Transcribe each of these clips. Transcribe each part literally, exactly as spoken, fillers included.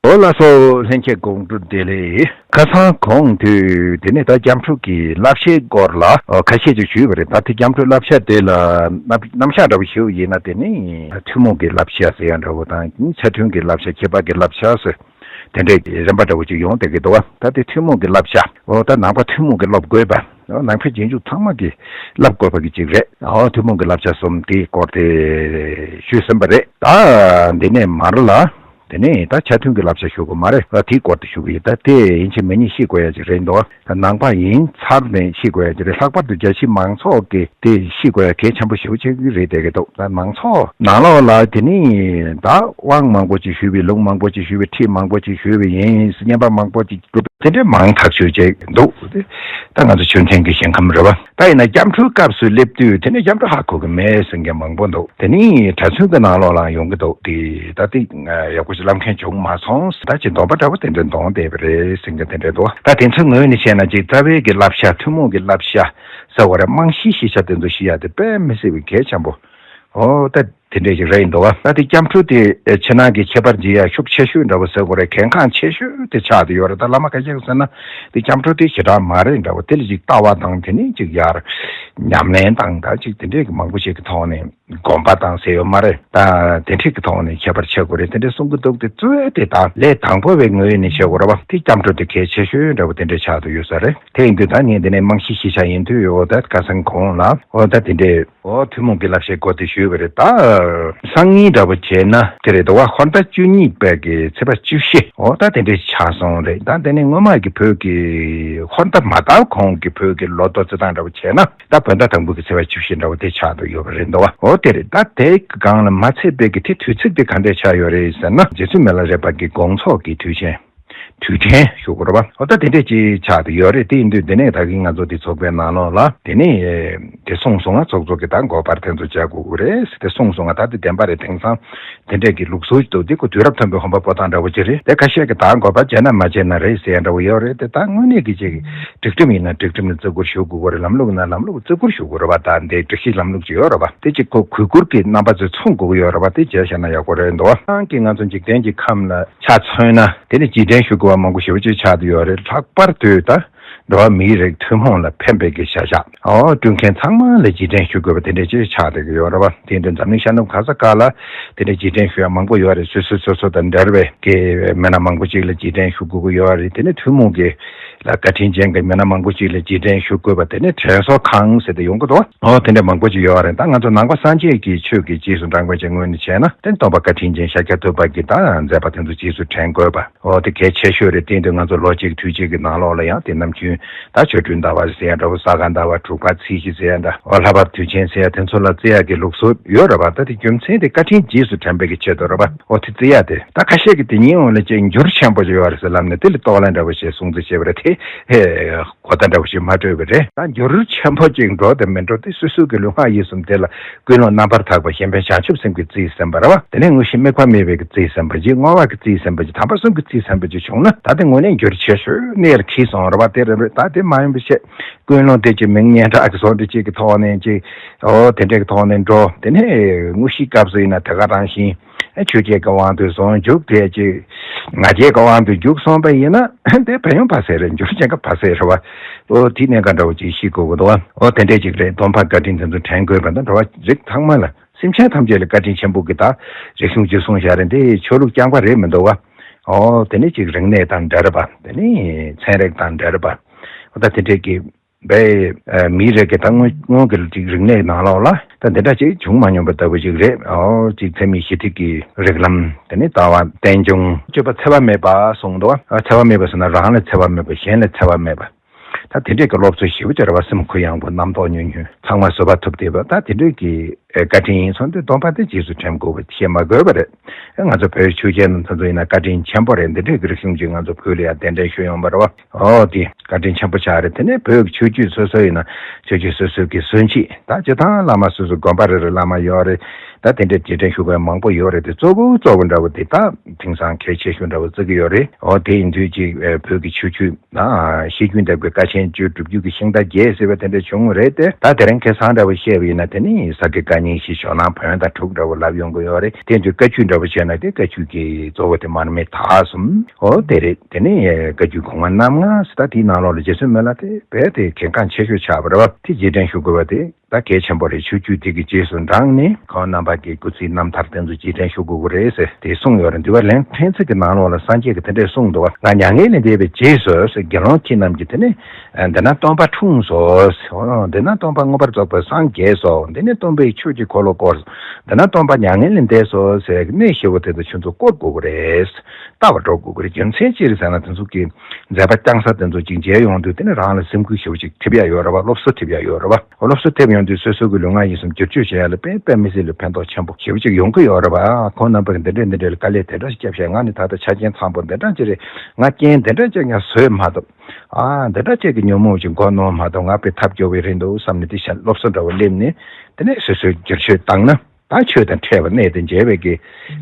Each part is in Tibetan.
འོ་ལགས་སོ། ལྷན་རྒྱས་དགོང་དྲོ་བདེ་ལེགས། ཁ་སང་གོང་དུ་དེ་ནས་ད་སྐྱབས་འགྲོ་གི་བསླབ་བྱའི་སྐོར་ལ་ཨོ་ཁ་ཤས་ཅིག་ཞུས་པ་རེད། ད་དེ་སྐྱབས་འགྲོ་བསླབ་བྱ་དེ་ལ་རྣམ་རྣམ་གཞག་འདྲ་བོ་ཞུ་ཡིན་ན། དེ་ནི་ཐུན་མོང་གི་བསླབ་བྱ་ཟེར་ཡ་འདྲ་བོ་དང་། ཆ་མཐུན་གྱི་བསླབ་བྱ། ཁྱད་པར་གྱི་བསླབ་བྱ་ཟེར། དེ་འདྲའི་རིམ་པ་འདྲ་བོ་ཅིག་ཡོང་བསྡད་ཀྱི་འདུག་བ། ད་དེ་ཐུན་མོང་གི་བསླབ་བྱ། འོ་ད་ནང་པ་ཐུན་མོང་གི་སློབ་དགོས་པ། འོ་ནང་པའི་རྗེས་འཇུག་ཚང་མ་གིས་བསླབ་དགོས་པ་གི་ཅིག་རེད། འོ་ཐུན་མོང་གི་བསླབ་བྱ་གསུམ་དེའི་སྐོར་དེ་ཞུས་ཟིན་པ་རེད། ད་འདི་ནས་མར་ལ་དེ་ནས་ད་ཆ་མཐུན་གྱི་བསླབ་བྱ་ཞུ་དགོས་མ་རེད། འོ་དེའི་སྐོར་དེ་ཞུ་གི་ཡིན། ད་དེ་ཡིན་གཅིག་མིན་གཉིས་ཤེས་དགོས་ཡ་ཅིག་རེད་འདུག་ད་ནང་པ་ཡིན་ཚར་ནས་ཤེས་དགོས་ཡ་ཅིག་རེད། ལྷག་པར་དུ་རྒྱལ་སྤྱིའི་མང་ཚོགས་ཀྱིས་དེ་ཤེས་དགོས་ཡ་གལ་ཆེན་པོ་ཞེ་པོ་ཅིག་རེད་བསྡད་ཀྱི་འདུག་ད་མང་ཚོགས་ནང་ལོགས་ལ་དེ་ནི་ད་དབང་མང་པོ་ཅིག་ཞུས་པའི། ལུང་མང་པོ་ཅིག་ཞུས་པའི། ཁྲིད་མང་པོ་ཅིག་ཞུས་པའི་ཡིན། བསྙེན་པ་མང་པོ་ཅིག་སྒྲུབ་པའི་དེ་འདྲའི་མང་ཐག་ཆོད་ཅིག་འདུག་ད་ང་ཚོ་ཆོས་ཚན་གྱི་ཞིང་ཁམས་རེད་བ། ད་ཡིན་ན་སྐྱབས་འགྲོའི་སྐབས་སུ་སླེབས་དུས་དེ་ནི་སྐྱབས་འགྲོ་ཧ་གོ་གི་མེད་ཟེར་མཁན་མང་པོ་འདུག་དེ་ནི་གྲྭ་བཙུན་གྱི་ནང་ལོགས་ལའང་ཡོང་གི་འདུག་དེ་ད་དེ་ཡག་པོ་ཞིག་བསླབ་མཁན་བྱུང་མ་སོང་། ད་ཅིག་སྡོམ་པ་འདྲ་བོ་དེ་འདྲ་འདོན་བསྡད་པ་རེད་ཟེར་མཁན་དེ་འདྲ་འདུག་ད་དེ་ཚོའི་ངོས་ནས་བཤད་ན་ཅིག་རྩ་བའི་གི་བསླབ་བྱ། ཐུན་མོང་གི་བསླབ་བྱ་ཟེར་བ་རེད། རྨང་གཞིའི་གཞི་བྱ་དེ་ཚོ་ཤེས་ཡ་དེ་དཔེ་མི་སྲིད་པའི་གལ་ཆེན་པོ། ཨོ་ད་དེ་འདྲས་ཞིག་རེད་འདུག་བ། ད་དེ་སྐྱབས་འགྲོ་དེ་ཕྱི་ནང་གི་ཁྱད་པར་འབྱེད་ཡ་ཤུགས་ཆེ་ཤོས་འདྲ་བོ་ཟེར་དགོས་རེད། གལ་འགངས་ཆེ་ཤོས་དེ་ཆགས་བསྡད་ཡོད་རེད། ད་བླ་མ་ཁ་ཤས་ཀྱིས་ཟེར་ན་དེ་སྐྱབས་འགྲོ་དེ་ཞེ་དྲག་མ་རེད་འདྲ་བོ། དེ་ལ་ཅིག་ལྟ་བ་དང་། དེ་ནས་ཅིག་ཡར་ཉམས་ལེན་དང་། ད་ཅིག་དེ་འདྲས་ཀྱི་མང་པོ་ཞིག་གི་ཐོག་ནས་སྒོམ་པ་དང་ཟེར་ཡོད་མ་རེད། ད་དེ་འདྲས་ཀྱི་ཐོག་ནས་ཁྱད་པར་ཕྱེ་དགོས་རེད། དེ་འདྲས་གསུང་གི་འདུག་དེ་གཙོ་བོ་དེ་ད་ལས་དང་པོ་བའི་ངོས་ནས་བཤད་དགོས་རེད་བ། དེ་སྐྱབས་འགྲོ་དེ་གལ་ཆེ་ཤོས་འདྲ་བོ་དེ་འདྲས་ཆགས་བསྡད་ཡོད་ས་རེད། དེ་ཡིན་དུས་ད་ངས་འདི་ནས་རྨང་གཞི་གཞི་བྱ་ཡིན་དུས་ཡོད། ད་ཁ་སང་གོང་ལ་འོ་ད་དེ་འདྲས། ཨོ་ཐུན་མོང་གི་བསླབ་བྱའི་སྐོར་དེ་ཞུས་པ་རེད། ད་སང་ཉིན་འདྲ་པོ་བྱས་ན་དེ་རེད་འདུག་བ། ཧོར་ཟླ་བཅུ་གཉིས་པའི་གི་ཚེས་པ་བཅུ་བཞི། ཨོ་ད་དེ་འདྲས་ཆགས་སོང་རེད། ད་དེ་ནས་སྔོན་མ་གི་བོད་ཀྱི་ཧོར་ཟླ་མ་དར་གོང་གི་བོད་ཀྱི་ལོ་ཐོ་རྩི་སྟངས་འདྲ་པོ་བྱས་ན། ད་བོད་ཟླ་དང་པོ་གི་ཚེས་པ་བཅུ་བཞི་འདྲ་པོ་དེ་ཆགས་འདུག་ཡོད་པ་རེད་འདུག་བ། ཨོ་དེ་རེད། ད་དེའི་སྒང་ལ་མ་ཚད་པའི་གི་དེ་དུས་ཚིགས་དེ་ག་འདྲས་ཆགས་ཡོད་རེད་ཟེར་ན། རྗེ་བཙུན་མི་ལ་རས་པ་གི་དགོངས་རྫོགས་ཀྱི་དུས་ཆེན། དུས་དྲན་ཞུ་དགོས་རེད་བ། འོ་ད་དེ་འདྲས་ཅིག་ཆགས་བསྡད་ཡོད་རེད། དེ་ཡིན་དུས་དེ་ནས་ད་གིན་ང་ཚོ་དེ་ཚོགས་པའི་ནང་ལོགས་ལ་དེ་ནས་དེ་གསུངས་སོང་ང་། ཚོགས་གཙོ་གིས་ད་འགོ་པར་དེ་ཚོ་བྱ་དགོས་ཀྱི་རེད་དེ་གསུངས་སོང་ང་། ད་དེ་བདེན་པ་རེད། དེང་སང་དེ་འདྲས་ཀྱི་ལུགས་སྲོལ་ཞིག་འདུག་དེ་ཁོ་དུས་རབས་མཐུན་པའི་ཧོན་པ་ཕོ་བྲང་འདྲ་བོ་ཅིག་རེད། དེ་ཁ་ཤས་ཀྱིས་ད་འགོ་པར་བྱས་ན་མ་བྱས་ན་རེད་ཟེར་ཡ་འདྲ་བོ་ཡོད་རེད་དེ། ད་དངོས་གནས་ཀྱི་ཅིག་སྒྲིག་ཁྲིམས་ཡིན་ན་སྒྲིག་ཁྲིམས་ལ་བརྩི་བཀུར་ཞུ་དགོས་ཀྱི་རེད། ལམ་ལུགས་ཡིན་ན་ལམ་ལུགས་ལ་བརྩི་བཀུར་ཞུ་དགོས་རེད་བ། ད་འདི་སྒྲིག་གཞི་ལམ་ལུགས་ཅིག་ཡོད་རེད་བ། དེ་ཅིག་ཁོ་གུས་བཀུར་གྱི་རྣམ་པ་ཚོས་མཚོན་དགོས་ཀྱི་ཡོད་རེད་བ། དེ་བྱས་བཞག་ན་ཡག་པོ་རེད་འདུག་བ། ཁྱེད་རང་གིས་ང་ཚོ་འཇིག་རྟེན་གྱི་ཁམས་ལ་ཆ་མཚོན་ན། དེ་ནི་རྗེས་དྲན་ཞུ་དགོས་པ་མང་པོ་ཞེ་པོ་ཅིག་ཆགས་བསྡད་ཡོད་རེད། ལྷག་པར་དུ་ད་འགྲོ་བ་མིའི་རིགས་ཐུན་མོང་ལ་ཕན་པའི་གི་བྱ་བཞག་ཨོ་བསྐྲུན་མཁན་ཚང་མ་ལ་རྗེས་དྲན་ཞུ་དགོས་པ་དེ་འདྲ་ཅིག་ཆགས་བསྡད་ཀྱི་ཡོད་རེད་བ། དེ་འདྲ་འཛམ་གླིང་ཤར་ནུབ་ག་ས་ག་ལ་དེ་འདྲ་རྗེས་དྲན་ཞུ་ཡ་མང་པོ་ཡོད་རེད། སོ་སོ་སོ་སོ་དང་འབྲེལ་བའི་གི་མི་སྣ་མང་པོ་ཅིག་ལ་རྗེས་དྲན་ཞུ་དགོས་ཀྱི་ཡོད་རེད། དེ་ནི་ཐུན་མོང་གི་ལ་བཀའ་དྲིན་ཅན་གྱི་མི་སྣ་མང་པོ་ཅིག་ལ་རྗེས་དྲན་ཞུ་དགོས་པ་དེ་ནི་དྲན་གསོ་ཁང་ཟེར་ཏེ་ཡོང་གི་འདུག་ཨོ་དེ་འདྲ་མང་པོ་ཅིག་ཡོད་རེད། ད་ང་ཚོ་ནང་པ་སངས་རྒྱས་ཀྱི་ཆོས་ཀྱི་རྗེས་སུ་འབྲང་བའི་ཅིག་ངོས་ནས་བྱས་ན། དེ་སྟོན་པ་བཀའ་དྲིན་ཅན་ཤཱཀྱ་ཐུབ་པ་གི་ད་མཛད་པ་དེ་ཚོ་རྗེས་སུ་དྲན་དགོས་པ་ཨོ་དེ་གལ་ཆེ་ཤོས་རེད། དེ་འདྲ་ང་ཚོ་ལོ་གཅིག་དུས་གཅིག་གི་ནང་ལོགས་ལ་ཡང་དེ་ནམ་རྒྱུན་ད་ཆོ་འཕྲུལ་ཟླ་བ་ཟེར་ཡ་འདྲ་བོ། ས་ག་ཟླ་བ། དྲུག་པ་ཚེས་བཞི་ཟེར་ཡ་འདྲ། ཨོ་ལྷ་བབས་དུས་ཆེན་ཟེར་ཡ་དེ་ཚོ་ལ་བརྩི་ཡ་གི་ལུགས་སྲོལ་ཡོད་རེད་པ། ད་དེ་རྒྱུ་མཚན་དེ་བཀའ་དྲིན་རྗེས་སུ་དྲན་པའི་གི་ཆེད་དུ་རེད་པ། ཨོ་དེ་བརྩི་ཡ་དེ། ད་ཁ་ཤས་ཀྱིས་དེ་གཉིས་འོག་ལ་ཅིག་འགྱུར་ཆེན་པོ་ཅིག་ཡོད་རེད་ཟེར་ལབ་ནས་དེ་ལ་གཏོར་བརླག་འདྲ་བོ་ཞིག་སྲུང་བརྩི་བྱས་པ་རེད་དེ། ཧེ། གོ་བརྡ་འདྲ་བོ་ཞིག་མ་སྤྲོད་པ་རེད། ད་འགྱུར་ཆེན་པོ་ཅིག་འགྲོ་དང་མི་འགྲོ་དེ་སོ་སོ་གི་ལུས་ངག་ཡིད་གསུམ་དེ་ལ་ཀུན་སློང་རྣམ་པར་དག་པ་གཞན་ཕན་བྱང་ཆུབ་སེམས་ཀྱིས་རྩིས་ཟིན་པ་རེད་བ། དེ་ནས་དངོས་གཞི་དམིགས་པ་མེད་པའི་གི་རྩིས་ཟིན་པ་ཅིག་བསྔོ་བ་གི་རྩིས་ཟིན་པ་ཅིག་དམ་པ་གསུམ་གྱི་རྩིས་ཟིན་པ་ཅིག་བྱུང་ན། ད་དེ་དངོས་གནས་འགྱུར་ཆེ་ཤོས་གནད་ལ་འཁེལ་སོང་རེད་བ། དེ་རེད་རེད། ད་དེ་མ་ཡིན་པ་བྱས་ཀུན་སློང་དེ་ཅིག་མིང་སྙན་གྲགས་ཀྱི་བཟོ་འདྲ་ཅིག་གི་ཐོག་ནས་ཅིག་ཨོ་དེ་འདྲའི་གི་ཐོག་ནས་འགྲོ། དེ་ནས་དངོས་གཞིའི་སྐབས་སུ་ཡིན་ན་དེ་ག་རང་བཞིན། ཆོས་བརྒྱད་ཀྱི་དབང་དུ་སོང་། རྒྱུགས་དེ་ཅིག་ང་རྒྱལ་གྱི་དབང་དུ་རྒྱུགས་སོང་པ་ཡིན་ན། དེ་ཕན་ཡོན་ཕ་སེ་རེད། འགྱུར་ཅན་གྱི་ཕ་སེ་རེད་བ། ཨོ་དེ་གནད་འགག་འདྲ་བོ་ཅིག་ཤེས་དགོས་ཀྱི་འདུག་བ། ཨོ་དེ་འདྲས་ཅིག་རེད། སྡོམ་པ་བཀའ་དྲིན་དེ་ཚོ་དྲན་དགོས་པ་དང་། འགྲོ་བ་རིགས་ཚང་མ་ལ། སེམས་ཅན་ཐམས་ཅད་ལ་བཀའ་དྲིན་ཆེན་པོ་གི་ད་རིག་གཞུང་རྒྱུན་སྲུང་བྱ་རེད། འདི་ཆོས་ལུགས་རྐྱང་པ་རེད་མི་འདུག་བ། ཨོ་དེ་ནས་ཅིག་རིག་གནས་དང་འབྲེལ་བ། དེ་ནས་ཚན་རིག་དང་འབྲེལ་བ། ཨོ་ད་དེ་འདྲས་ཀྱི་བའི་མིའི་རིགས་ཀྱི་ད་སྔོན་སྔོན་གྱི་ཅིག་རིག་གནས་ནང་ལོགས་ལ་ད་འདི་འདྲ་ཅིག་བྱུང་མ་མྱོང་པ་ལྟ་བུ་ཅིག་རེད། ཨོ་ཅིག་འཚེ་མེད་ཞི་བདེ་གི་རིགས་ལམ། དེ་ནས་ལྟ་བ་རྟེན་འབྱུང་སྤྱོད་པ་འཚེ་བ་མེད་པ་གསུངས་འདུག་བ། འཚེ་བ་མེད་པ་ཟེར་ན་རང་ལ་འཚེ་བ་མེད་པ། གཞན་ལ་འཚེ་བ་མེད་པ། ད་དེ་འདྲས་ཀྱི་སློབ་གསོ་ཞེ་པོ་ཅིག་རེད་བ། སེམས་གུ་ཡངས་པོ། རྣམ་རྟོག་ཉུང་ཉུང་། ཚང་མ་བཟོད་པ་ཐོབ་བསྡད་པ། ད་དེ་འདྲས་ཀྱི་བཀའ་དྲིན་ཡིན་སོང་དུས་སྡོམ་པ་དེ་རྗེས་སུ་དྲན་དགོས་པ་བཤད་མ་དགོས་པ་རེད། ང་ཚོ་བོད་ཆོས་བརྒྱུད་ནང་ཚོ་ཡིན་ན་བཀའ་དྲིན་ཆེན་པོ་རེད། འདི་འདྲས་ཀྱི་རིག་གཞུང་ཅིག་ང་ཚོ་བོད་ལ་ཡང་གདན་འདྲེན་ཞུས་ཡོང་བ་རེད་བ། ཨོ་དེ་བཀའ་དྲིན་ཆེན་པོ་ཆགས་རེད། དེ་ནས་བོད་ཀྱི་ཆོས་བརྒྱུད་སོ་སོ་ཡིན་ན་ཆོས་བརྒྱུད་སོ་སོ་གི་སྲུང་བྱེད། ད་སྤྱིར་བཏང་བླ་མ་སོ་སོ་དགོན་པ་རེ་རེ་བླ་མ་ཡོད་རེད། ད་དེ་འདྲའི་རྗེས་དྲན་ཞུ་མཁན་མང་པོ་ཡོད་རེད་དེ། གཙོ་བོ་གཙོ་བོ་འདྲ་བོ་དེ་ད་དེང་སང་གལ་ཆེ་ཤོས་འདྲ་བོ་བརྩི་གི་ཡོད་རེད། འོ་དེ་ཡིན་དུས་ཅིག་ཨ་བོད་ཀྱི་ཆོས་བརྒྱུད་ན་ཤེས་རྒྱུད་འདེབས་ཀྱི་དཀའ་ཆེན་བརྗོད་སྒྲུབ་རྒྱུད་ཀྱི་ཤིང་རྟ་བརྒྱད་ཟེར་བ་དེ་འདྲ་བྱུང་རེད་དེ། ད་དེ་རིང་ཁ་སང་འདྲ་བོ་བཤད་པ་ཡིན་ན་དེ་ནི་ས་དགེ་བཀའ་རྙིང་བཞི་ཞོག་ན་བོན་དང་འབྲུག་འདྲ་བོ་ལབ་ཡོང་གི་ཡོད་རེད། དེ་ཚོའི་བཀའ་བརྒྱུད་འདྲ་བོ་བྱས་ན་དེ་བཀའ་བརྒྱུད་ཀྱི་གཙོ་བོ་དེ་མར་མེ་དྭགས་གསུམ། འོ་དེ་རེད། དེ་ནི་བཀའ་བརྒྱུད་གོང་མ་རྣམ་ལྔ་ཟེར། ད་དེའི་ནང་ལོགས་ལ་རྗེ་བཙུན་མི་ལ་དེ་རྦད་དེ་གལ་འགངས་ཆེ་ཤོས་ཆགས་པ་རེད་བ། དེ་རྗེས་དྲན་ཞུ་དགོས་པ་དེ་ད་གལ་ཆེན་པོ་རེད། ཆོས་བརྒྱུད་དེ་གི་རྗེས་སུ་འབྲངས་ནས་ཁོང་རྣམ་པ་གི་སྐུ་ཚེའི་རྣམ་ཐར་དེ་ཚོ་རྗེས་དྲན་ཞུ་དགོས་ཀྱི་རེད་ཟེར་དེ་གསུངས་ཡོད་རེད། འདུལ་བ་ལེན་ཕྲན་ཚེགས་ཀྱི་ནང་ལོགས་ལ་སངས་རྒྱས་ཀྱིས་དེ་འདྲས་གསུངས་འདུག་བ། ང་མྱ་ངན་ལས་འདས་པའི་རྗེས་སུ་ཟེར། དགེ་སློང་ཁྱེད་རྣམས་ཀྱིས་དེ་ནི་འདི་ན་སྟོན་པ་འཁྲུངས་སོ་ཟེར། འོ་འདི་ན་སྟོན་པ་མངོན་པར་རྫོགས་པར་སངས་རྒྱས་སོ། འདི་ནི་སྟོན་པའི་ཆོས་ཀྱི་འཁོར་ལོ་བསྐོར། འདི་ན་སྟོན་པ་མྱ་ངན་ལས་འདས་སོ་ཟེར་གནས་བཞི་པོ་དེ་ཚོ་ཁྱོད་ཚོ་བསྐོར་དགོས་ཀྱི་རེད། ལྟ་བར་འགྲོ་དགོས་ཀྱི་རེད། རྒྱུ་མཚན་ཅི་རེད་ཟེར་ན་དེ་ཚོ་གི་མཛད་པ་བསྐྱངས་ས་དེ་ཚོ་ཅིག་མཇལ་ཡོང་དུས་དེ་ནི་རང་ལ་སེམས་འགུལ་ཞེ་པོ་ཅིག་ཐེབས་ཡ་ཡོད་རེད་བ། སློབ་གསོ་ཐེབས་ཡ་ཡོད་རེད་བ། སློབ་གསོ་ཐེབས་ཡོང་དུས་སོ་སོ་གི་ལུས་ངག་ཡིད་གསུམ་བསྒྱུར་བཅོས་བྱེད་ཡ་ལ་དཔེ་དཔེ་མི་སྲིད་ལ་ཕན་ཐོགས་ཆེན་པོ་ཞེ་པོ་ཅིག་ཡོང་གི་ཡོད་རེད་བ། ཁོང་རྣམ་པ་གི་འདི་འདྲས་འདི་འདྲས་ལ་དཀའ་ལས་དེ་འདྲ་ཞིག་བརྒྱབ་བཞག་ང་ནི་ད་ལྟ་ཆ་རྐྱེན་ཚང་པོ་འདི་འདྲ་ཅིག་རེད། ང་རྐྱེན་འདི་འདྲ་ཅིག་ཡང་བཟོས་མ་ཐུབ། ཨ་འདི་འདྲ་ཅིག་གི་ཉོན་མོངས་ཅིག་མགོ་གནོན་མ་ཐུབ། ང་དཔེ་ཐབས་སྐྱོ་བོ་རེད་འདུག་བསམ་ནས་དེ་བཞིན་སློབ་གསོ་འདྲ་བོ་སླེབས་ནས་དེ་ནས་སོ་སོས་བསྒྱུར་བཅོས་བཏང་ན། ད་ཆོས་དང་འཕྲད་པ་གནས་དེ་མཇལ་བའི་གི་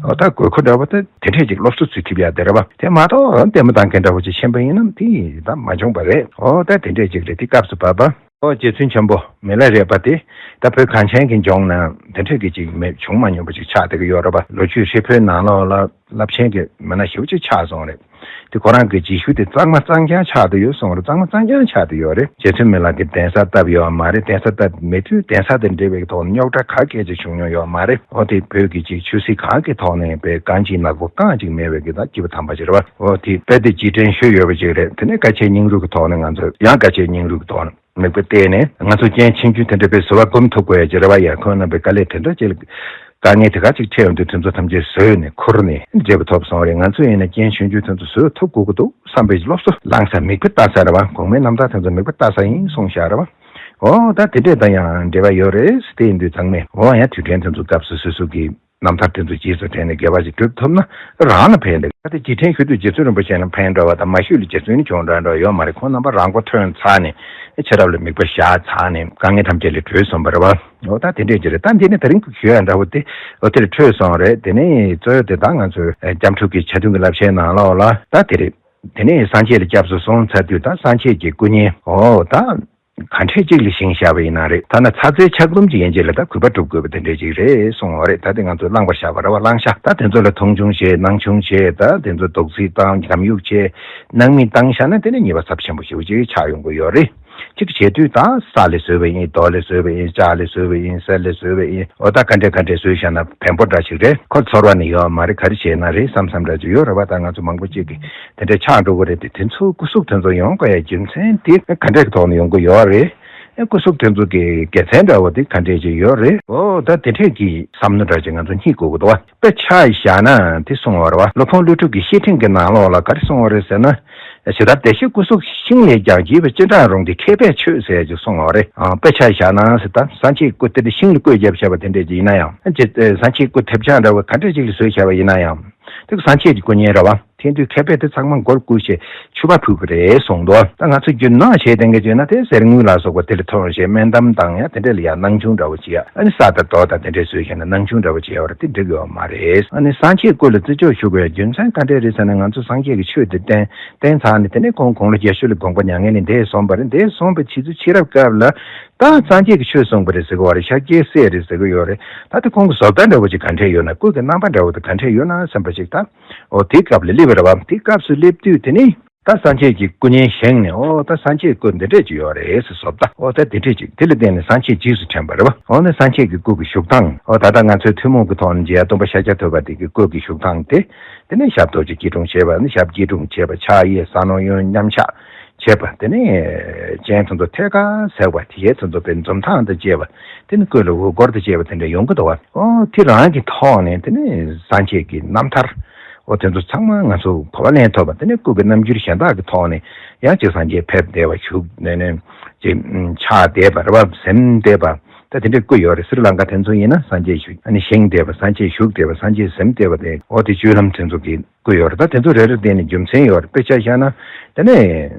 འོ་ད་དགོས་མཁོ་འདྲ་བོ་ད་དེ་འཕྲད་ཅིག་སློབ་གསོ་ཚུལ་ཐིབས་ཡ་དེ་རེད་བ། དེ་མ་གཏོགས་ལྟད་མོ་ལྟ་མཁན་འདྲ་བོ་ཅིག་ཕྱིན་པ་ཡིན་ན་དེ་ད་མ་བྱུང་བ་རེད། འོ་ད་དེ་འདྲས་ཅིག་རེད། དེ་སྐབས་སུ་བབ་པ། འོ་རྗེ་བཙུན་ཆེན་པོ་མི་ལ་རས་པ་དེ་ད་བོད་གངས་ཅན་གྱི་ལྗོངས་ན་དེ་འཕྲད་གི་ཅིག་མེད་བྱུང་མ་མྱོང་པ་ཅིག་ཆགས་བསྡད་ཀྱི་ཡོད་རེད་བ། ལོ་རྒྱུས་ཧྲིལ་པོའི་ནང་ལོགས་ལ་རླབས་ཆེན་གྱི་མི་སྣ་ཞེ་པོ་ཅིག་ཆགས་སོང་རེད། དེ་ཁོ་རང་གི་རྗེས་ཤུལ་དེ་གཙང་མ་གཙང་རྐྱང་ཆགས་བསྡད་ཡོད་གསུངས་རེད། གཙང་མ་གཙང་རྐྱང་ཆགས་བསྡད་ཡོད་རེད། རྗེ་བཙུན་མི་ལ་གི་གདན་ས་བཏབ་ཡོད་མ་རེད། གདན་ས་བཏབ་མེད་དུས་གདན་ས་དེ་འབྲེལ་བའི་ཐོག་ནས་རྙོག་དྲ་ག་གས་ཅིག་བྱུང་མྱོང་ཡོད་མ་རེད། འོ་དེ་བོད་ཀྱི་ཅིག་ཆོས་སྲིད་གང་གི་ཐོག་ནས་པའི་གང་ཅིག་ནག་པོ་གང་ཅིག་མེད་པའི་གི་ད་སྐྱིད་པ་དམ་པ་ཅིག་རེད་བ། འོ་དེ་དཔེ་དེ་རྗེས་དྲན་ཞུས་ཡོད་པ་ཅིག་རེད། དེ་ནས་དཀའ་སྤྱད་སྙིང་རུས་ཀྱི་ཐོག་ནས་ང་ཚོ་ཡང་དཀའ་སྤྱད་སྙིང་རུས་ཀྱི་ཐོག་ནས། མིག་དཔེ་བལྟས་ནས་ང་ཚོ་རྐྱེན་ཆུང་ཆུང་དེ་འདྲ་པའི་བཟོ་བ་སྒོམ་ཐུབ་དགོས་ཡ་ཅིག་རེད་བ། ཡ་ཁོང་རྣམ་པའི་དཀའ་ལས་དེ་འདྲ་ཅིག་ལ་དཀའ་ངལ་དེ་ག་ཅིག་འཕྲད་ཡོང་དུས་དེ་ཚོ་ཐམས་ཅད་བཟོས་ནས་ཁུར་ནས་འབྲས་བུ་ཐོབ་སོང་རེད། ང་ཚོ་ཡིན་ན་རྐྱེན་ཆུང་ཆུང་དེ་ཚོ་བཟོ་ཐུབ་དགོས་ཀྱི་འདུག་བསམ་པའི་སློབ་གསོ་བླངས་ས་མིག་དཔེ་ལྟ་ས་རེད་བ། གོང་མའི་རྣམ་ཐར་དེ་ཚོ་མིག་དཔེ་ལྟ་ས་ཡིན་གསུངས་བཞག་རེད་བ། འོ་ད་དེ་འདྲས་དང་ཡང་འབྲེལ་བ་ཡོད་རེད། དེ་ཡིན་དུས་ཚང་མས་འོ་ཡང་དུས་དྲན་དེ་ཚོ་སྐབས་སུ་སོ་སོ་གི་རྣམ་ཐར་དེ་ཚོ་རྗེས་སུ་དྲན་ནས་དགེ་བ་ཞིག་སྒྲུབ་ཐུབ་ན་རང་ལ་ཕན་འདུག་ད་ལྟ་རྗེས་དྲན་ཞུ་དུས་རྗེ་བཙུན་རིན་པོ་ཆེ་ལ་ཕན་འདྲ་བ་དང་མ་ཞུས་ལ་རྗེ་བཙུན་ནི་བྱུང་འདྲ་འདྲ་ཡོད་མ་རེད། ཁོང་རྣམ་པ་རང་མགོ་ཐོན་ཚར་ནས་ཆ་རབ་ལ་མིག་དཔེ་བཞག་ཚར་ནས་དཀའ་ངལ་ཐམས་ཅད་ལས་གྲོལ་སོང་བ་རེད་བ། འོ་ད་དེ་འདྲས་ཅིག་རེད། ད་འདི་ནི་ད་རིང་གི་ཞུ་ཡ་འདྲ་བོ་དེ་འོ་དེར་འཕྲོས་སོང་རེད། དེ་ནས་གཙོ་བོ་དེ་ད་ང་ཚོའི་སྐྱབས་འགྲོ་གི་ཆ་མཐུན་གྱི་བསླབ་བྱའི་ནང་ལོགས་ལ་ད་དེ་རེད། དེ་ནས་སངས་རྒྱས་ལ་སྐྱབས་སུ་སོང་ཚར་དུས་ད་སངས་རྒྱས་ཀྱི་སྐུ་བརྙན་འོ་ད། ག་འདྲས་ཅིག་ལ་བཞེངས་བཞག་པ་ཡིན་ན་རེད། ཐ་ན་ཚ་ཚའི་ཆག་འདུམ་ཅིག་ཡན་ཆད་ལ་ད་གུས་པ་སྒྲུབ་དགོས་པ་དེ་འདྲས་ཅིག་རེད་གསུངས་པ་རེད། ད་དེ་ང་ཚོས་བླངས་པར་བཞག་པ་རེད་བ། བླངས་བཞག་ད་དེ་ཚོ་ལ་མཐོང་ཆུང་བྱེད། སྣང་ཆུང་བྱེད། ད་དེ་ཚོ་རྡོག་རྫིས་བཏང་། སྒམ་གཡུག་བྱེད། སྣང་མེད་བཏང་བཞག་ན་དེ་ནི་ཉེས་པ་ཚབས་ཆེན་པོ་ཞེ་པོ་ཅིག་ཆགས་ཡོང་གི་ཡོད་རེད། གཅིག་བྱེད་དུས་ད་ས་ལས་བཟོས་པ་ཡིན། རྡོ་ལས་བཟོས་པ་ཡིན། ལྕགས་ལས་བཟོས་པ་ཡིན། གསེར་ལས་བཟོས་པ་ཡིན། འོ་ད་ག་འདྲས་ག་འདྲས་བཟོས་བཞག་ན་ཕན་པོ་འདྲ་ཞིག་རེད། ཁོ་ཚོར་བ་ནི་ཡོད་མ་རེད། ག་རེ་བྱས་ན་རེད་བསམ་བསམ་འདྲ་ཅིག་ཡོད་རེད་བ། ད་ང་ཚོ་མང་པོ་ཅིག་གིས། དེ་འདྲའི་ཆགས་འགྲོ་གི་རེད་དེ། དེ་ཚོ་སྐུ་གཟུགས་དེ་ཚོ་ཡོང་དགོས་ཡ་རྒྱུ་མཚན་དེ་ག་འདྲས་ཀྱི་ཐོག་ནས་ཡོང་གི་ཡོད་རེད། ཨེ་སྐུ་གཟུགས་དེ་ཚོ་གི་དགེ་མཚན་འདྲ་བོ་དེ་ག་འདྲས་ཅིག་ཡོད་རེད། འོ་ད་དེ་འདྲས་ཀྱི་བསམ་བློ་འདྲ་ཅིག་ང་ཚོ་རྙེད་དགོས་ཀྱི་འདུག་བ། དཔེ་ཆ་བཞག་ན་དེ་གསུངས་པ་རེད་བ། སློབ་དཔོན་ཀླུ་སྒྲུབ་ཀྱི་བཤེས་སྤྲིང་གི་ནང་ལོགས་ལ་ག་རེ་གསུངས་པ་རེད་ཟེར་ན། ཇི་ལྟར་བདེ་གཤེགས་སྐུ་གཟུགས་ཤིང་ལས་ཀྱང་རྒྱས་པའི་སྤྱན་དྲངས་རུང་སྟེ། མཁས་པས་ཆོས་ཟེར་ཅིག་གསུངས་པ་རེད། ཨ་དཔེ་ཆ་བཞག་ན་ཟེར། ད་སངས་རྒྱས་སྐུ་དེ་འདྲ་ཤིང་ལ་བརྐོས་བརྒྱབ་བཞག་པ་དེ་འདྲས་ཅིག་ཡིན་ན་ཡང་། ཨ་ཅེ་ཨ་སངས་རྒྱས་སྐུ་ཐེབས་ཆག་འདྲ་བོ་ག་འདྲས་ཅིག་ལ་བཟོས་བཞག་པ་ཡིན་ན་ཡང་། དེ་སངས་རྒྱས་ཀྱི་སྐུ་བརྙན་རེད་བ། དེང་དུས་མཁས་པས་དེ་ཚང་མ་མགོར་བཀུག་བྱས་མཆོད་པ་ཕུལ་གི་རེད་གསུངས་འདུག་ད་ང་ཚོ་རྒྱུ་ནོར་བྱས་བསྟན་གྱི་བྱས་ན་དེ་གསེར་དངུལ་ལ་སོགས་པ་དེ་ལ་ཐོགས་བྱས་སྨན་འདམ་དང་ཡང་དེ་འདྲ་ལ་ཡང་སྣང་ཆུང་འདྲ་བོ་བྱེད་ཡ། ཨ་ནི་ས་དང་རྡོ་དང་དེ་འདྲས་བཟོས་བྱས་ན་སྣང་ཆུང་འདྲ་བོ་བྱེད་ཡ་བར་དེ་འགྲིག་ཡོད་མ་རེད། ཨ་ནི་སངས་རྒྱས་སྐུ་ལ་བརྩི་འཇོག་ཞུ་དགོས་ཡ་རྒྱུ་མཚན་ག་འདྲས་རེད་ཟེར་ན། ང་ཚོ་སངས་རྒྱས་ཀྱི་ཆོས་དེ་བསྟན་བསྟན་ཚར་ནས་དེ་ནས་ཁོང་དགུང་ལོ་བརྒྱད་ཅུ་ལ་དགོངས་པ་མྱ་ངན་ལས་འདས་སོང་བ་རེད། འདས་སོང་བའི་ཕྱི་ཚུལ་ཕྱི་རབས་སྐབས་ལ་ད་སངས་རྒྱས་ཀྱི་ཆོས་གསུངས་པ་རེད་ཟེར་གི་ཡོད་རེད། ཤཱཀྱའི་སྲས་རེད་ཟེར་གི་ཡོད་རེད། ད་དེ་ཁོང་གི་བཟོ་ལྟ་འདྲ་བོ་ཅིག་ག་འདྲས་ཡོད་ན། སྐུ་གི་རྣམ་པ་འདྲ་བོ་དེ་ག་འདྲས་ཡོད་ན་བསམ་པ་ཅིག་ད། འོ་དེའི་སྐབས་ལ་སླེབས་པ་རེད་བ། དེའི་སྐབས་སུ་སླེབས་དུས་དེ་ནི་ད་སངས་རྒྱས་ཀྱི་སྐུ་བརྙན་བཞེངས་ནས། འོ་ད་སངས་རྒྱས་སྐུ་འདི་འདྲས་ཅིག་ཡོད་རེད་ཟེར་བཟོ་ལྟ། འོ་ད་དེ་འདྲས་ཅིག་དེ་ལ་བརྟེན་ནས་སངས་རྒྱས་རྗེས་སུ་དྲན་པ་རེད་བ། འོ་ན་སངས་རྒྱས་ཀྱི་སྐུ་གི་བཞུགས་སྟངས། འོ་ད་ལྟ་ང་ཚོའི་ཐུན་མོང་གི་ཐོག་ནས་མཇལ་ཡ་སྟོན་པ་ཤཱཀྱ་ཐུབ་པ་དེ་གི་སྐུ་གི་བཞུགས་སྟངས་དེ། དེ་ནས་ཞབས་རྡོ་རྗེ་སྐྱིལ་ཀྲུང་བྱས་པ། ནི་ཞབས་སྐྱིལ་ཀྲུང་བྱས་པ། ཕྱག་གཡས་ས་ནོར་གཡོན་མཉམ་གཞག་བྱས་པ། དེ་ནས་སྤྱན་དེ་ཚོ་ཐད་ཀར་གཟེགས་པ། དེ་ཡས་དེ་ཚོ་པའི་འཛུམ་མདངས་དང་བཅས་པ། དེ་ནི་སྐུ་ལ་འོད་སྐོར་དང་བཅས་པ་དེ་འདྲ་ཡོང་གི་འདུག་བ། ཨོ་དེ་རང་གི་ཐོག་ནས་དེ་ནི་སངས་རྒྱས་ཀྱི་རྣམ་ཐར། ཨོ་དེ་ཚོ་ཚང་མ་ང་ཚོ་གོ་བ་ལེན་ཐུབ་པ། དེ་ནི་སྐུ་གི་རྣམ་འགྱུར་གཞན་དག་གི་ཐོག་ནས་ཡང་ཅིག་སངས་རྒྱས་ཕེབས་བསྡད་པ་བཞུགས་ནས་ནས་ཅིག་ཆགས་བསྡད་པ་རེད་བ། ཟིན་བསྡད་པ། ད་དེ་འདྲའི་སྐུ་ཡོད་རེད། སི་རི་ལང་ཀ་དེ་ཚོ་ཡིན་ན་སངས་རྒྱས་བཞུགས། ཨ་ནི་ཞིང་བསྡད་པ། སངས་རྒྱས་བཞུགས་བསྡད་པ། སངས་རྒྱས་གཟིམ་བསྡད་པ་དེ། འོ་དེ་སྤྱོད་ལམ་དེ་ཚོ་གི་སྐུ་ཡོད་རེད། ད་དེ་ཚོ་རེ་རེ་དེ་ནི་རྒྱུ་མཚན་ཡོད་རེད། དཔེ་ཆ་བཞག་ན་དེ་ནི་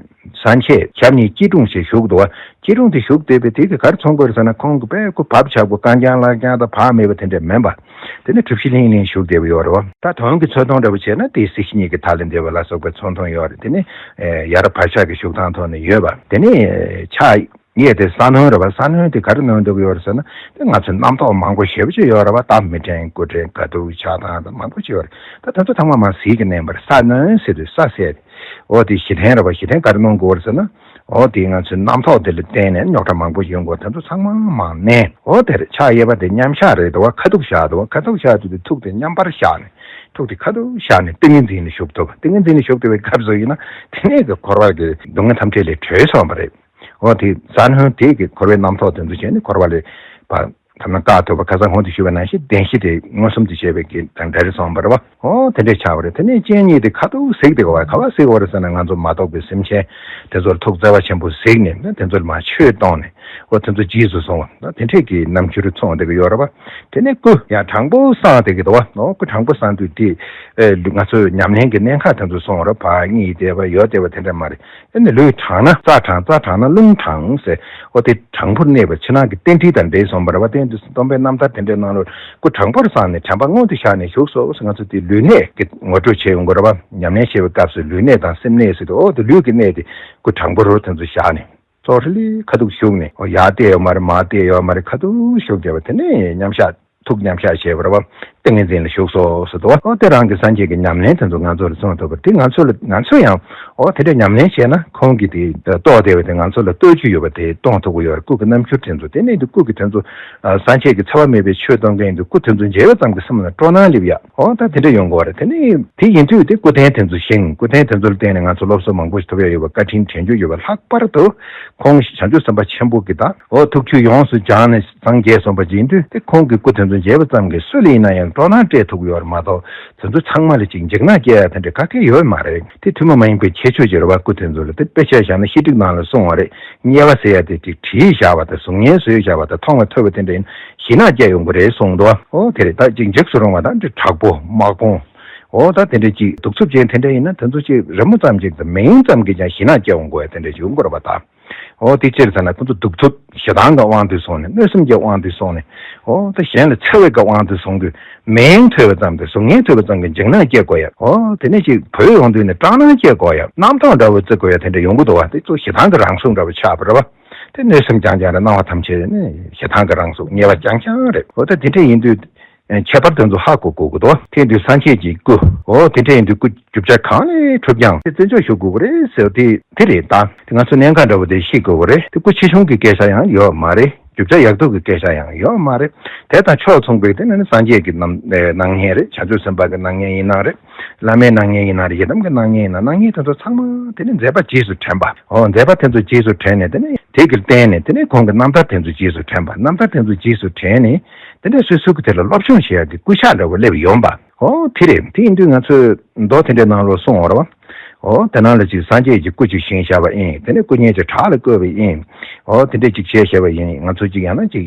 སངས་རྒྱས་ཞབས་གཉིས་སྐྱིལ་ཀྲུང་ཞིག་བཞུགས་འདུག་བ། སྐྱིལ་ཀྲུང་དེ་བཞུགས་བསྡད་པའི་དེ་གི་ག་རེ་མཚོན་གྱི་ཡོད་རེད་ཟེར་ན། ཁོང་གི་དཔེ་སྐུ་བབ་ཆགས་པོ་རྐང་རྐྱང་ལག་རྐྱང་དང་བག་མེད་པ་དེ་འདྲ་མིན་པ། དེ་ནི་གྲུ་བཞི་ལྷིང་ལྷིང་བཞུགས་བསྡད་པ་ཡོད་རེད་བ། ད་དོན་གྱི་ཚོར་སྟངས་འདྲ་པོ་བྱས་ན་དེ་སྲིད་ཞི་གཉིས་ཀྱི་མཐའ་ལ་འདས་པ་ལ་སོགས་པའི་ཚོར་སྟངས་ཡོད་རེད། དེ་ནི་ཡར་བག་ཆགས་ཀྱི་བཞུགས་སྟངས་ཐོག་ནས་ཡོད་པ། དེ་ནི་ཕྱག་གཡས་དེ་ས་གནོན་རེད་བ། ས་གནོན་དེ་ག་རེ་གནོན་འདུག་ཡོད་རེད་ཟེར་ན། དེ་ང་ཚོའི་རྣམ་རྟོག་མང་པོ་ཞེ་པོ་ཅིག་ཡོད་རེད་བ། ད་མི་དྲན་དགུ་དྲན་དགའ་སྡུག་ཆགས་སྡང་དང་མང་པོ་ཅིག་ཡོད་རེད། ད་དེ་ཚོ་ཚང་མ་མར་ཟིལ་གྱིས་མནན་པ་རེད། ས་གནོན་ཟེར་དུས་ས་བསལ་ཏེ། འོ་དེ་ཞི་ལྷན་རེད་བ། ཞི་ལྷན་ག་རེ་གནོན་དགོས་རེད་ཟེར་ན། འོ་དེ་ང་ཚོའི་རྣམ་རྟོག་དེ་ལ་བརྟེན་ནས་རྙོག་དྲ་མང་པོ་ཡོང་གི་ཡོད། དེ་ཚོ་ཚང་མ་མར་མནན། འོ་དེར་ཕྱག་གཡས་པ་དེ་མཉམ་བཞག་རེད་འདུག་བ། ཁ་ཐུག་བཞག་འདུག་བ། ཁ་ཐུག་བཞག་དུས་དེ་ཐུགས་དེ་མཉམ་པར་བཞག་ནས། ཐུགས་དེ་ཁ་ཐུག་བཞག་ནས་ཏིང་ངེ་འཛིན་ལ་ཞུགས་ཐུབ། ཏིང་ངེ་འཛིན་ལ་ཞུགས་ཐུབ་པའི་སྐབས་སུ་ཡིན་ན། དེ་ནས་ཀྱི་འཁོར་བ་གི་སྡུག་བསྔལ་ཐམས་ཅད་ལས་གྲོལ་སོང་བ་རེད། འོ་དེ་ས་གནོན་དེ་གི་འཁོར་བའི་རྣམ་རྟོག་དེ་ཚོ་བྱས་ནས་འཁོར་བ་ལས་ཕར་ཐ་ན་བཀག་ཐུབ་པ། ཁ་སང་གོང་དུ་ཞུས་པ་ནང་བཞིན་བདེན་བཞི་དེ་མངོན་སུམ་དུ་བྱས་པའི་གི་དང་འདྲ་རེ་སོང་བ་རེད་བ། འོ་དེ་འདྲས་ཆགས་པ་རེད། དེ་ནས་སྤྱན་གཉིས་དེ་ཁ་ཐུག་གཟིགས་དེ་ག་བ། ག་བ་གཟིགས་པ་རེད་ཟེར་ན། ང་ཚོ་མ་རྟོགས་པའི་སེམས་ཅན་དེ་ཚོར་ཐུགས་བརྩེ་བ་ཆེན་པོ་གཟིགས་ནས། དེ་ཚོར་མར་ཆོས་གཏོང་ནས། འོ་དེ་ཚོ་རྗེས་སུ་བཟུང་བ། དེ་འདྲས་ཀྱི་རྣམ་འགྱུར་མཚོན་བསྡད་ཀྱི་ཡོད་རེད་བ། དེ་ནས་སྐུ་ཡང་དྲང་པོ་བསྲངས་བསྡད་ཀྱི་འདུག་བ། འོ་སྐུ་དྲང་པོ་བསྲངས་དུས་དེ། ཨེ་ང་ཚོས་ཉམས་ལེན་གྱི་གནད་འགག་དེ་ཚོ་གསུངས་པ་རེད། བག་གཉིས་བསྡད་པ། ཡོལ་བསྡད་པ་དེ་འདྲ་མ་རེད། ཨེ་ནི་ལུས་དྲང་ན་རྩ་དྲང་། རྩ་དྲང་ན་རླུང་དྲང་ཟེར། འོ་དེ་དྲང་པོར་གནས་པ་ཕྱི་ནང་གི་རྟེན་འབྲེལ་དང་འབྲེལ་སོང་བ་རེད་བ། དེ་ཡིན་དུས་སྟོན་པའི་རྣམ་ཐར་དེ་འདྲའི་ནང་ལ་སྐུ་དྲང་པོར་བསྲངས་ནས་དྲན་པ་སྔོན་དུ་བཞག་ནས་བཞུགས་སོ་ཟེར། ང་ཚོ་དེ་ལུས་གནད་ཀྱི་ངོ་སྤྲོད་བྱེད་ཡོང་གི་རེད་བ། ཉམས་ལེན་བྱེད་པའི་སྐབས་སུ་ལུས་གནད་དང་སེམས་གནད་ཟེར་དུས། འོ་དེ་ལུས་ཀྱི་གནད་དེ་སྐུ་དྲང་པོ་རུ་དེ་ཚོ་བཞག་ནས། ཙོག་རི་ལི་ཁ་ཐུག་བཞུགས་ནས། འོ་ཡར་བལྟས་ཡོད་མ་རེད། མར་བལྟས་ཡོད་མ་རེད། ཁ་ཐུག་བཞུགས་བསྡད་པ། དེ་ནས་མཉམ་བཞག་ཐུགས་མཉམ་བཞག་བྱས་པ་རེད་བ། ཏིང་ངེ་འཛིན་ལ་ཞུགས་སོ་ཟེར་འདུག་བ། འོ་དེ་རང་གི་སངས་རྒྱས་ཀྱི་ཉམས་ལེན་དེ་ཚོ་ང་ཚོ་ལ་མཚོན་ཐུབ་པ་དེ། ང་ཚོ་ལ། ང་ཚོ་ཡང་འོ་དེ་འདྲ་ཉམས་ལེན་བྱས་ན། ཁོང་གིས་དེ་རྟོགས་བསྡད་པ་དེ་ང་ཚོ་ལ་གཏོད་རྒྱུ་ཡོད་པ་དེ་གཏོང་ཐུབ་ཀྱི་ཡོད་རེད། སྐུ་གི་རྣམ་འགྱུར་དེ་ཚོ། དེ་ནས་དེ་སྐུ་གི་དེ་ཚོ། ཨ་སངས་རྒྱས་ཀྱི་འཚེ་བ་མེད་པའི་ཆོས་གཏོང་མཁན་ཡིན་དུས། སྐུ་དེ་ཚོ་མཇལ་བ་ཙམ་གྱིས་སེམས་ལ་སྤྲོ་སྣང་སླེབས་ཡ། འོ་ད་དེ་འདྲ་ཡོང་གི་ཡོད་རེད། དེ་ནས་དེ་ཡིན་དུས་དེ་སྐུ་རྟེན་དེ་ཚོ་བཞེངས། སྐུ་རྟེན་དེ་ཚོ་ལ་བརྟེན་ནས་ང་ཚོ་སློབ་གསོ་མང་པོ་ཞིག་ཐོབ་ཡ་ཡོད་པ། བཀའ་དྲིན་དྲན་རྒྱུ་ཡོད་པ། ལྷག་པར་དུ་ཁོང་བྱང་ཆུབ་སེམས་དཔའ་ཆེན་པོ་གི་ད་འོ་ཐུགས་རྒྱུད་ཡོངས་སུ་སྦྱངས་ནས་སངས་རྒྱས་སོང་བ་ཅིག་ཡིན་དུས། དེ་ཁོང་གི་སྐུ་དེ་ཚོ་མཇལ་བ་ཙམ་གྱིས་སུ་ལ་ཡིན་ན་ཡང་སྤྲོ་སྣང་སྤྲད་ཐུབ་ཀྱི་ཡོད་རེད་མ་གཏོགས། དེ་ཚོ་ཚང་མ་ལ་ཅིག་འཇིགས་སྣང་སྐྱེ་ཡ་དེ་འདྲ་ག་གེ་ཡོད་མ་རེད། དེ་ཐུན་མོང་མ་ཡིན་པའི་ཁྱད་ཆོས་ཅིག་རེད་བ། སྐུ་དེ་ཚོ་ལ། དེ་དཔེ་ཆ་བཞག་ན་བཤད་སྒྲིག་ནང་ལ་གསུངས་པ་རེད། དམྱལ་བ་ཟེར་ཡ་དེ་ཅིག་བྲིས་བཞག་པ་དང་། གཟུགས་བརྙན་བཟོས་བཞག་པ་དང་། མཐོང་བ་ཐོས་པ་དེ་འདྲ་ཡིན་ན་ཞེད་སྣང་སྐྱེ་ཡོང་གི་རེད་གསུངས་འདུག་འོ་དེ་རེད། ད་ཅིག་འཇིགས་སུ་རུང་བ་དང་དྲག་པོ་དམག་དཔུང་། འོ་ད་དེ་འདྲ་ཅིག་གདུག་རྩུབ་ཅན་དེ་འདྲ་ཡིན་ན། དེ་ཚོ་ཅིག་རི་མོ་ཙམ་ཅིག་དང་མིང་ཙམ་གྱིས་ཀྱང་ཞེད་སྣང་སྐྱེ་ཡོང་གི་ཡོད་ཡ་དེ་འདྲ་ཅིག་ཡོང་གི་རེད་བ། ད་འོ་དེ་ཅི་རེད་ཟེར་ན། ཁོ་ཚོ་གདུག་རྩུབ་ཞེ་སྡང་གི་དབང་དུ་སོང་ནས། གནོད་སེམས་ཀྱི་དབང་དུ་སོང་ནས། འོ་ད་གཞན་ལ་འཚེ་བའི་གི་དབང་དུ་སོང་དུས། མིང་ཐོས་པ་ཙམ་དང་གཟུགས་བརྙན་ཐོས་པ་ཙམ་གྱིས་འཇིགས་སྣང་སྐྱེ་དགོས་ཡ། འོ་དེ་ནས་ཅིག་བུད་ཡོང་དུས་ནས་སྐྲག་སྣང་སྐྱེ་དགོས་ཡ། རྣམ་རྟོག་འདྲ་བོ་བརྩི་དགོས་ཡ་དེ་འདྲ་ཡོང་གི་འདུག་བ། དེ་ཚོ་ཞེ་སྡང་གི་རང་གཟུགས་འདྲ་བོ་ཆགས་པ་རེད་བ། དེ་གནོད་སེམས་རྐྱང་རྐྱང་རེད། སྣང་བ་ཐམས་ཅད་ནི་ཞེ་སྡང་གི་རང་གཟུགས། དམྱལ་བ་རྐྱང་རྐྱང་རེད། འོ་ད་དེ་འདྲ་ཡིན་དུས། ཁྱད་པར་དེ་ཚོ་ཧ་གོ་དགོས་ཀྱི་འདུག་དེ་དུས་སངས་རྒྱས་ཀྱི་སྐུ། འོ་དེ་འདྲ་ཡིན་དུས་སྐུ་རྒྱུ་ཆ་གང་ལས་གྲུབ་ཀྱང་དེ་བརྩི་འཇོག་ཞུ་དགོས་ཀྱི་རེད་ཟེར་བ་དེ་དེ་རེད། ད་དེ་ང་ཚོ་གནད་འགག་འདྲ་བོ་དེ་ཤེས་དགོས་ཀྱི་རེད། དེ་སྐུ་ཆེ་ཆུང་གི་སྐད་ཆ་ཡང་ཡོད་མ་རེད། རྒྱུ་ཆ་ཡག་སྡུག་གི་སྐད་ཆ་ཡང་ཡོད་མ་རེད། དེ་དང་ཕྱོགས་མཚུངས་པའི་དེ་ནི་སངས་རྒྱས་ཀྱི་རྣམ་སྣང་བརྙན་རེད། བྱང་ཆུབ་སེམས་དཔའ་གི་སྣང་བརྙན་ཡིན་ན་རེད། བླ་མའི་སྣང་བརྙན་ཡིན་ན་རེད། ཡི་དམ་གྱི་སྣང་བརྙན་ཡིན་ན། སྣང་བརྙན་དེ་ཚོ་ཚང་མ་དེ་ནི་མཛད་པ་རྗེས་སུ་དྲན་པ། འོ་མཛད་པ་དེ་ཚོ་རྗེས་སུ་དྲན་ནས། དེ་ནི་དེ་གི་སྟེང་ནས་དེ་ནི་ཁོང་གི་རྣམ་ཐར་དེ་ཚོ་རྗེས་སུ་དྲན་པ། རྣམ་ཐར་དེ་ཚོ་རྗེས་སུ་དྲན་ནས། དེ་འདྲ་སོ་སོ་གི་དེ་ལ་སློབ་སྦྱོང་བྱེད་ཡག་གི་སྐུ་ཤ་འདྲ་བོ་སླེབས་ཡོང་པ། འོ་དེ་རེད། དེ་ཡིན་དུས་ང་ཚོས་མདོ་དེ་འདྲའི་ནང་ལོགས་གསུངས་ཡོད་རེད་བ། འོ་དེ་ནང་ལ་ཅིག་སངས་རྒྱས་ཀྱི་སྐུ་ཅིག་བཞེངས་བཞག་པ་ཡིན། དེ་ནས་སྐུ་བརྙན་ཅིག་བྲག་ལ་བརྐོས་པ་ཡིན། འོ་དེ་འདྲས་ཅིག་བྱས་བཞག་པ་ཡིན། ང་ཚོ་ཅིག་ཡང་ན་ཅིག་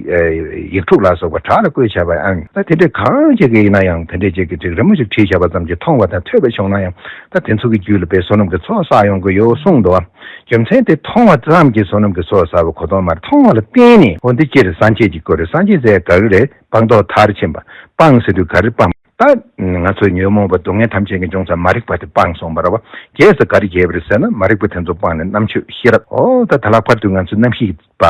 ཡིག་འབྲུ་ལ་སོགས་པ་བྲག་ལ་བརྐོས་བཞག་པ་ཡིན། ད་དེ་འདྲས་གང་ཅིག་གི་ཡིན་ན་ཡང་། དེ་འདྲས་ཅིག་གི་ཅིག་རི་མོ་ཅིག་བྲིས་བཞག་པ་ཙམ་གྱིས་མཐོང་བ་དང་ཐོས་པ་བྱུང་ན་ཡང་། ད་དེ་ཚོ་གི་རྒྱུད་ལ་དཔེ་བསོད་ནམས་ཀྱི་ཚོགས་བསགས་ཡོང་གི་ཡོད་གསུངས་འདུག་བ། རྒྱུ་མཚན་དེ་མཐོང་བ་ཙམ་གྱིས་བསོད་ནམས་ཀྱི་ཚོགས་བསགས་པ་ཁོ་ཐོག་མ་རེད། མཐོང་བ་ལ་བརྟེན་ནས། འོ་འདི་སྤྱིར་སངས་རྒྱས་ཀྱི་སྐུ་རེད། སངས་རྒྱས་ཟེར་ག་གི་རེད། སྤངས་རྟོགས་མཐར་ཕྱིན་པ། སྤངས་ཟེར་དུས་ག་རེ་སྤངས། ད་ང་ཚོས་ཉོན་མོངས་པ་སྡུག་བསྔལ་ཐམས་ཅད་ཀྱི་འབྱུང་ས་མ་རིག་པ་དེ་སྤངས་སོང་བ་རེད་བ། རྗེས་སུ་ག་རེ་བྱས་པ་རེད་ཟེར་ན། མ་རིག་པ་དེ་ཚོ་སྤངས་ནས་རྣམ་དཔྱོད་ཤེས་རབ། འོ་ད་ད་ལྷག་པར་དུ་ང་ཚོའི་རྣམ་ཤེས་པ་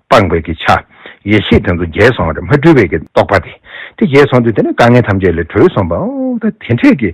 སྤངས་པའི་གི་ཆ། ཡེ་ཤེས་དེ་ཚོ་རྒྱས་སོང་བ་རེད། མ་འཁྲུལ་བའི་གི་རྟོགས་པ་དེ། དེ་རྒྱས་སོང་དུས་དེ་ནས་དཀའ་ངལ་ཐམས་ཅད་ལས་གྲོལ་སོང་བ། འོ་ད་དེ་འདྲས་ཀྱི་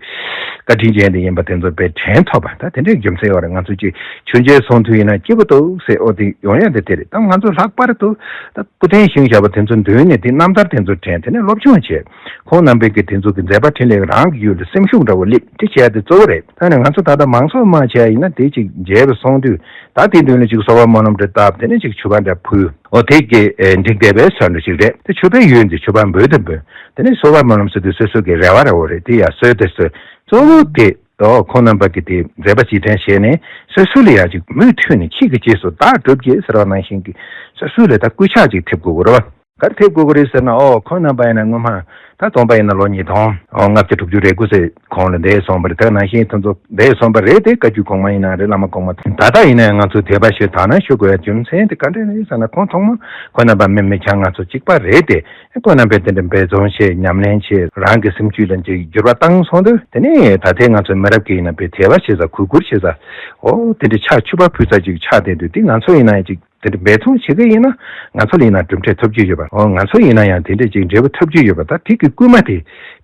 བཀའ་དྲིན་ཅན་དེ་ཡིན་པ་དེ་ཚོ་དཔེ་དྲན་ཐུབ་པ། ད་དེ་འདྲས་རྒྱུ་མཚན་ཡོད་རེད། ང་ཚོ་ཅིག་ཆོས་མཇལ་སོང་དུས་ཡིན་ན་སྐྱིད་པོ་འདུག་ཟེར། འོ་དེ་ཡོང་ཡ་དེ་དེ་རེད། ད་ང་ཚོ་ལྷག་པར་དུ་ད་སྐུ་རྟེན་བཞེངས་བཞག་པ་དེ་ཚོ་མདུན་ནས་དེ་རྣམ་ཐར་དེ་ཚོ་དྲན། དེ་ནས་སློབ་སྦྱོང་བྱས། ཁོང་རྣམ་པའི་གི་དེ་ཚོ་གི་མཛད་པ་འཕྲིན་ལས་རང་གི་ཡུལ་ལ་སེམས་ཤུགས་འདྲ་བོ་སླེབས། དེ་བྱས་ཏེ་གཙོ་བོ་རེད། ད་ནི་ང་ཚོ་ད་ལྟ་མང་ཚོགས་མ་བྱས་ཡིན་ན། དེ་ཅིག་མཇལ་བ་སོང་དུས། ད་དེ་མདུན་ལ་ཅིག་སོལ་བ་སྨོན་ལམ་འདྲ་བཏབ། དེ་ནས་ཅིག་ཕྱུ་པ་འདྲ་ཕུལ། འོ་དེ་གི་ཨེ་འགྲིག་བསྡད་པའི་ཚོད་འདྲ་ཅིག་རེད། དེ་ཕྱུ་པའི་ཡུལ་འདི་ཕྱུ་པ་འབུལ་དུ་འབུལ། དེ་ནས་སོལ་བ་སྨོན་ལམ་ཟེར་དུས་སོ་སོ་གི་རེ་བ་རེ་བོ་རེད། དེ་ཡ་སོལ་དེ་སོལ། གཙོ་བོ་དེ། འོ་ཁོང་རྣམ་པ་གི་དེ་མཛད་པ་རྗེས་དྲན་བྱས་ནས། སོ་སོ་ལ་ཡ་ཅིག་མུ་མཐུད་ནས་ཁྱེད་ཀྱི་རྗེས་སུ་བདག་སྒྲུབ་ཀྱིས་ཟེར་བ་ནང་བཞིན་གྱི། སོ་སོ་ལ་ད་སྐུ་ཕྱག་ཅིག་ཐེབས་དགོས་ཀྱི་རེད་བ། ག་རེ་ཐེབས་དགོས་ཀྱི་རེད་ཟེར་ན། ཨོ་ཁོང་རྣམ་པ་ཡིན་ན་སྔོན་མ་ད་སྟོན་པ་ཡིན་ན་ལོ་ཉིས་སྟོང་ལྔ་བརྒྱ་དྲུག་ཅུ་རེ་དགུ་ཙམ་གོང་ལ་འདས་སོང་བ་རེད། དེ་ནང་བཞིན་དེ་ཚོ་འདས་སོང་བ་རེད། དེ་བཀའ་བརྒྱུད་གོང་མ་ཡིན་ན་རེད། བླ་མ་གོང་མ་ད་ལྟ་ཡིན་ན་ང་ཚོ་དད་པ་ཞིག་དག་སྣང་ཞུ་དགོས་ཡ་རྒྱུ་མཚན་དེ་ག་འདྲ་རེད་ཟེར་ན། ཁོང་ཚང་མ་ཁོང་རྣམ་པ་མི་མི་ཆ་ང་ཚོ་གཅིག་པ་རེད་དེ། ཁོང་རྣམ་པས་དེ་འདྲ་འབད་བརྩོན་བྱས། ཉམས་ལེན་བྱས། རང་གི་སེམས་རྒྱུད་ལ་ཅིག་འགྱུར་བ་བཏང་སོང་དུས། དེ་ནས་ད་ལྟའི་ང་ཚོ་མི་རབས་ཀྱི་ཡིན་ན་དཔེ་དད་པ་བྱེད་ས། གུས་བཀུར་བྱེད་ས། ཨོ་དེ་འདྲ་ཕྱག་མཆོད་པ་ཕུལ་ས་ཅིག་ཆགས་བསྡད་དུས། དེ་ང་ཚོ་ཡིན་ན་ཅིག་དེ་འདྲ་འབད་བརྩོན་བྱེད་ཀྱི་ཡིན་ན། ང་ཚོ་ལ་ཡིན་ན་གྲུབ་འབྲས་ཐོབ་ཀྱི་ཡོད་པ། ཨོ་ང་ཚོ་ཡིན་ན་ཡང་དེ་འདྲ་ཅིག་འབྲས་བུ་ཐོབ་ཀྱི་ཡོད་པ། ད་དེ་གི་སྐུལ་མ་དེ་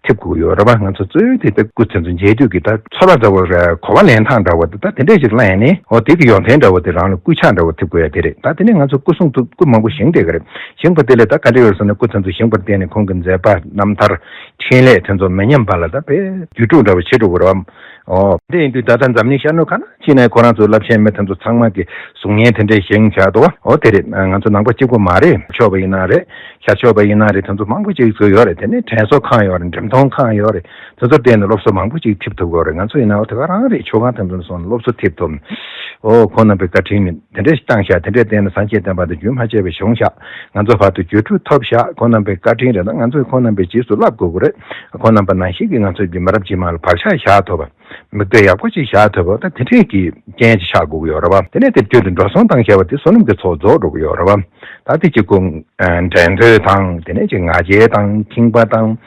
ཐེབས་དགོས་ཡོད་རེད་པ། ང་ཚོ་གཙོ་བོ་དེ་ད་སྐུ་དེ་ཚོ་མཇལ་དུས་ཀྱི་ད་ཚོར་བ་འདྲ་བོ་རེད། གོ་བ་ལེན་སྟངས་འདྲ་བོ་དེ་ད་དེ་འདྲ་ཞིག་གླེང་ནས། ཨོ་དེ་གི་ཡོན་ཏན་འདྲ་བོ་དེ་རང་ལ་སྐུལ་ལྕག་འདྲ་བོ་ཐེབས་དགོས་ཡ་དེ་རེད། ད་དེ་ནས་ང་ཚོ་སྐུ་གསུང་ཐུགས་སྐུ་མང་པོ་བཞེངས་བསྡད་ཀྱི་རེད། བཞེངས་པ་དེ་ལས་ད་ག་འདྲ་ཡོད་ཟེར་ན། སྐུ་དེ་ཚོ་བཞེངས་པར་བརྟེན་ནས་ཁོང་གི་མཛད་པ་རྣམ་ཐར་འཕྲིན་ལས་དེ་ཚོ་མི་ཉམས་པ་ལ་ད་དཔེ་རྒྱུད་དཀྲུག་འདྲ་བོ་བྱེད་འགྲོ་གི་རེད་པ། ཨོ་དེ་ཡིན་དུས་ད་ལྟ་འཛམ་གླིང་ཤར་ནུབ་ག་ནས་ཕྱིན་ནས་ཁོ་རང་ཚོ་བསླབ་གཞས་མི་དེ་ཚོ་ཚང་མ་གི་གཟུགས་བརྙན་དེ་འདྲས་བཞེངས་བཞག་འདུག་པ། ཨོ་དེ་རེད། ང་ཚོ་ནང་པ་གཅིག་པོ་མ་རེད། ཤོར་བ་ཡིན་ན་རེད། ཤར་ཕྱོགས་པ་ཡིན་ན་རེད། དེ་ཚོ་མང་པོ་ཅིག་ཚོ་ཡོད་རེད། དེ་ནས་དྲན་གསོ་ཁང་ཡོད་རེད། འགྲེམས་སྟོན་ཁང་ཡོད་རེད། དེ་ཚོར་བརྟེན་ནས་སློབ་གསོ་མང་པོ་ཅིག་ཐེབས་ཐུབ་ཀྱི་ཡོད་རེད། ང་ཚོ་ཡིན་ན་ཨོ་དེ་ག་རང་རེད། མཆོད་ཁང་དེ་ཚོ་སོང་ནས་སློབ་གསོ་ཐེབས་ཐུབ། ཨོ་ཁོང་རྣམ་པའི་བཀའ་དྲིན་ནི་དེ་འདྲས་ཤིག་བཏང་ཤག་དེ་འདྲས་བརྟེན་ནས་སངས་རྒྱས་བསྟན་པ་དེ་རྒྱུན་མ་ཆད་པའི་བྱུང་ཤག་ང་ཚོ་བར་དུ་རྒྱུད་དཀྲུག་ཐོབ་ཤག་ཁོང་རྣམ་པའི་བཀའ་དྲིན་རེད། ད་ང་ཚོས་ཁོང་རྣམ་པའི་རྗེས་སུ་བསླབ་དགོས་ཀྱི་རེད། ཁོང་རྣམ་པ་ནང་བཞིན་གྱི་ང་ཚོས་ཀྱི་མི་རབས་རྗེས་མ་ལ་བག་ཆགས་བཞག་ཐུབ་པ། མིག་དཔེ་ཡག་པོ་ཅིག་བཞག་ཐུབ་པ། ད་དེ་འདྲས་ཀྱི་རྐྱེན་ཅིག་ཆགས་དགོས་ཀྱི་ཡོད་རེད་པ། དེ་ནས་དེ་བརྒྱུད་དེ་འགྲོ་སོང་བཏང་བཞག་པ་དེ་བསོད་ནམས་ཀྱི་ཚོགས་རྫོགས་འགྲོ་གི་ཡོད་རེད་པ། ད་དེ་གཅིག་པུ། འགྲན་རྩོད་དང་། དེ་ནས་ཅིག་ང་རྒྱལ་དང་ཁེངས་པ་དང་།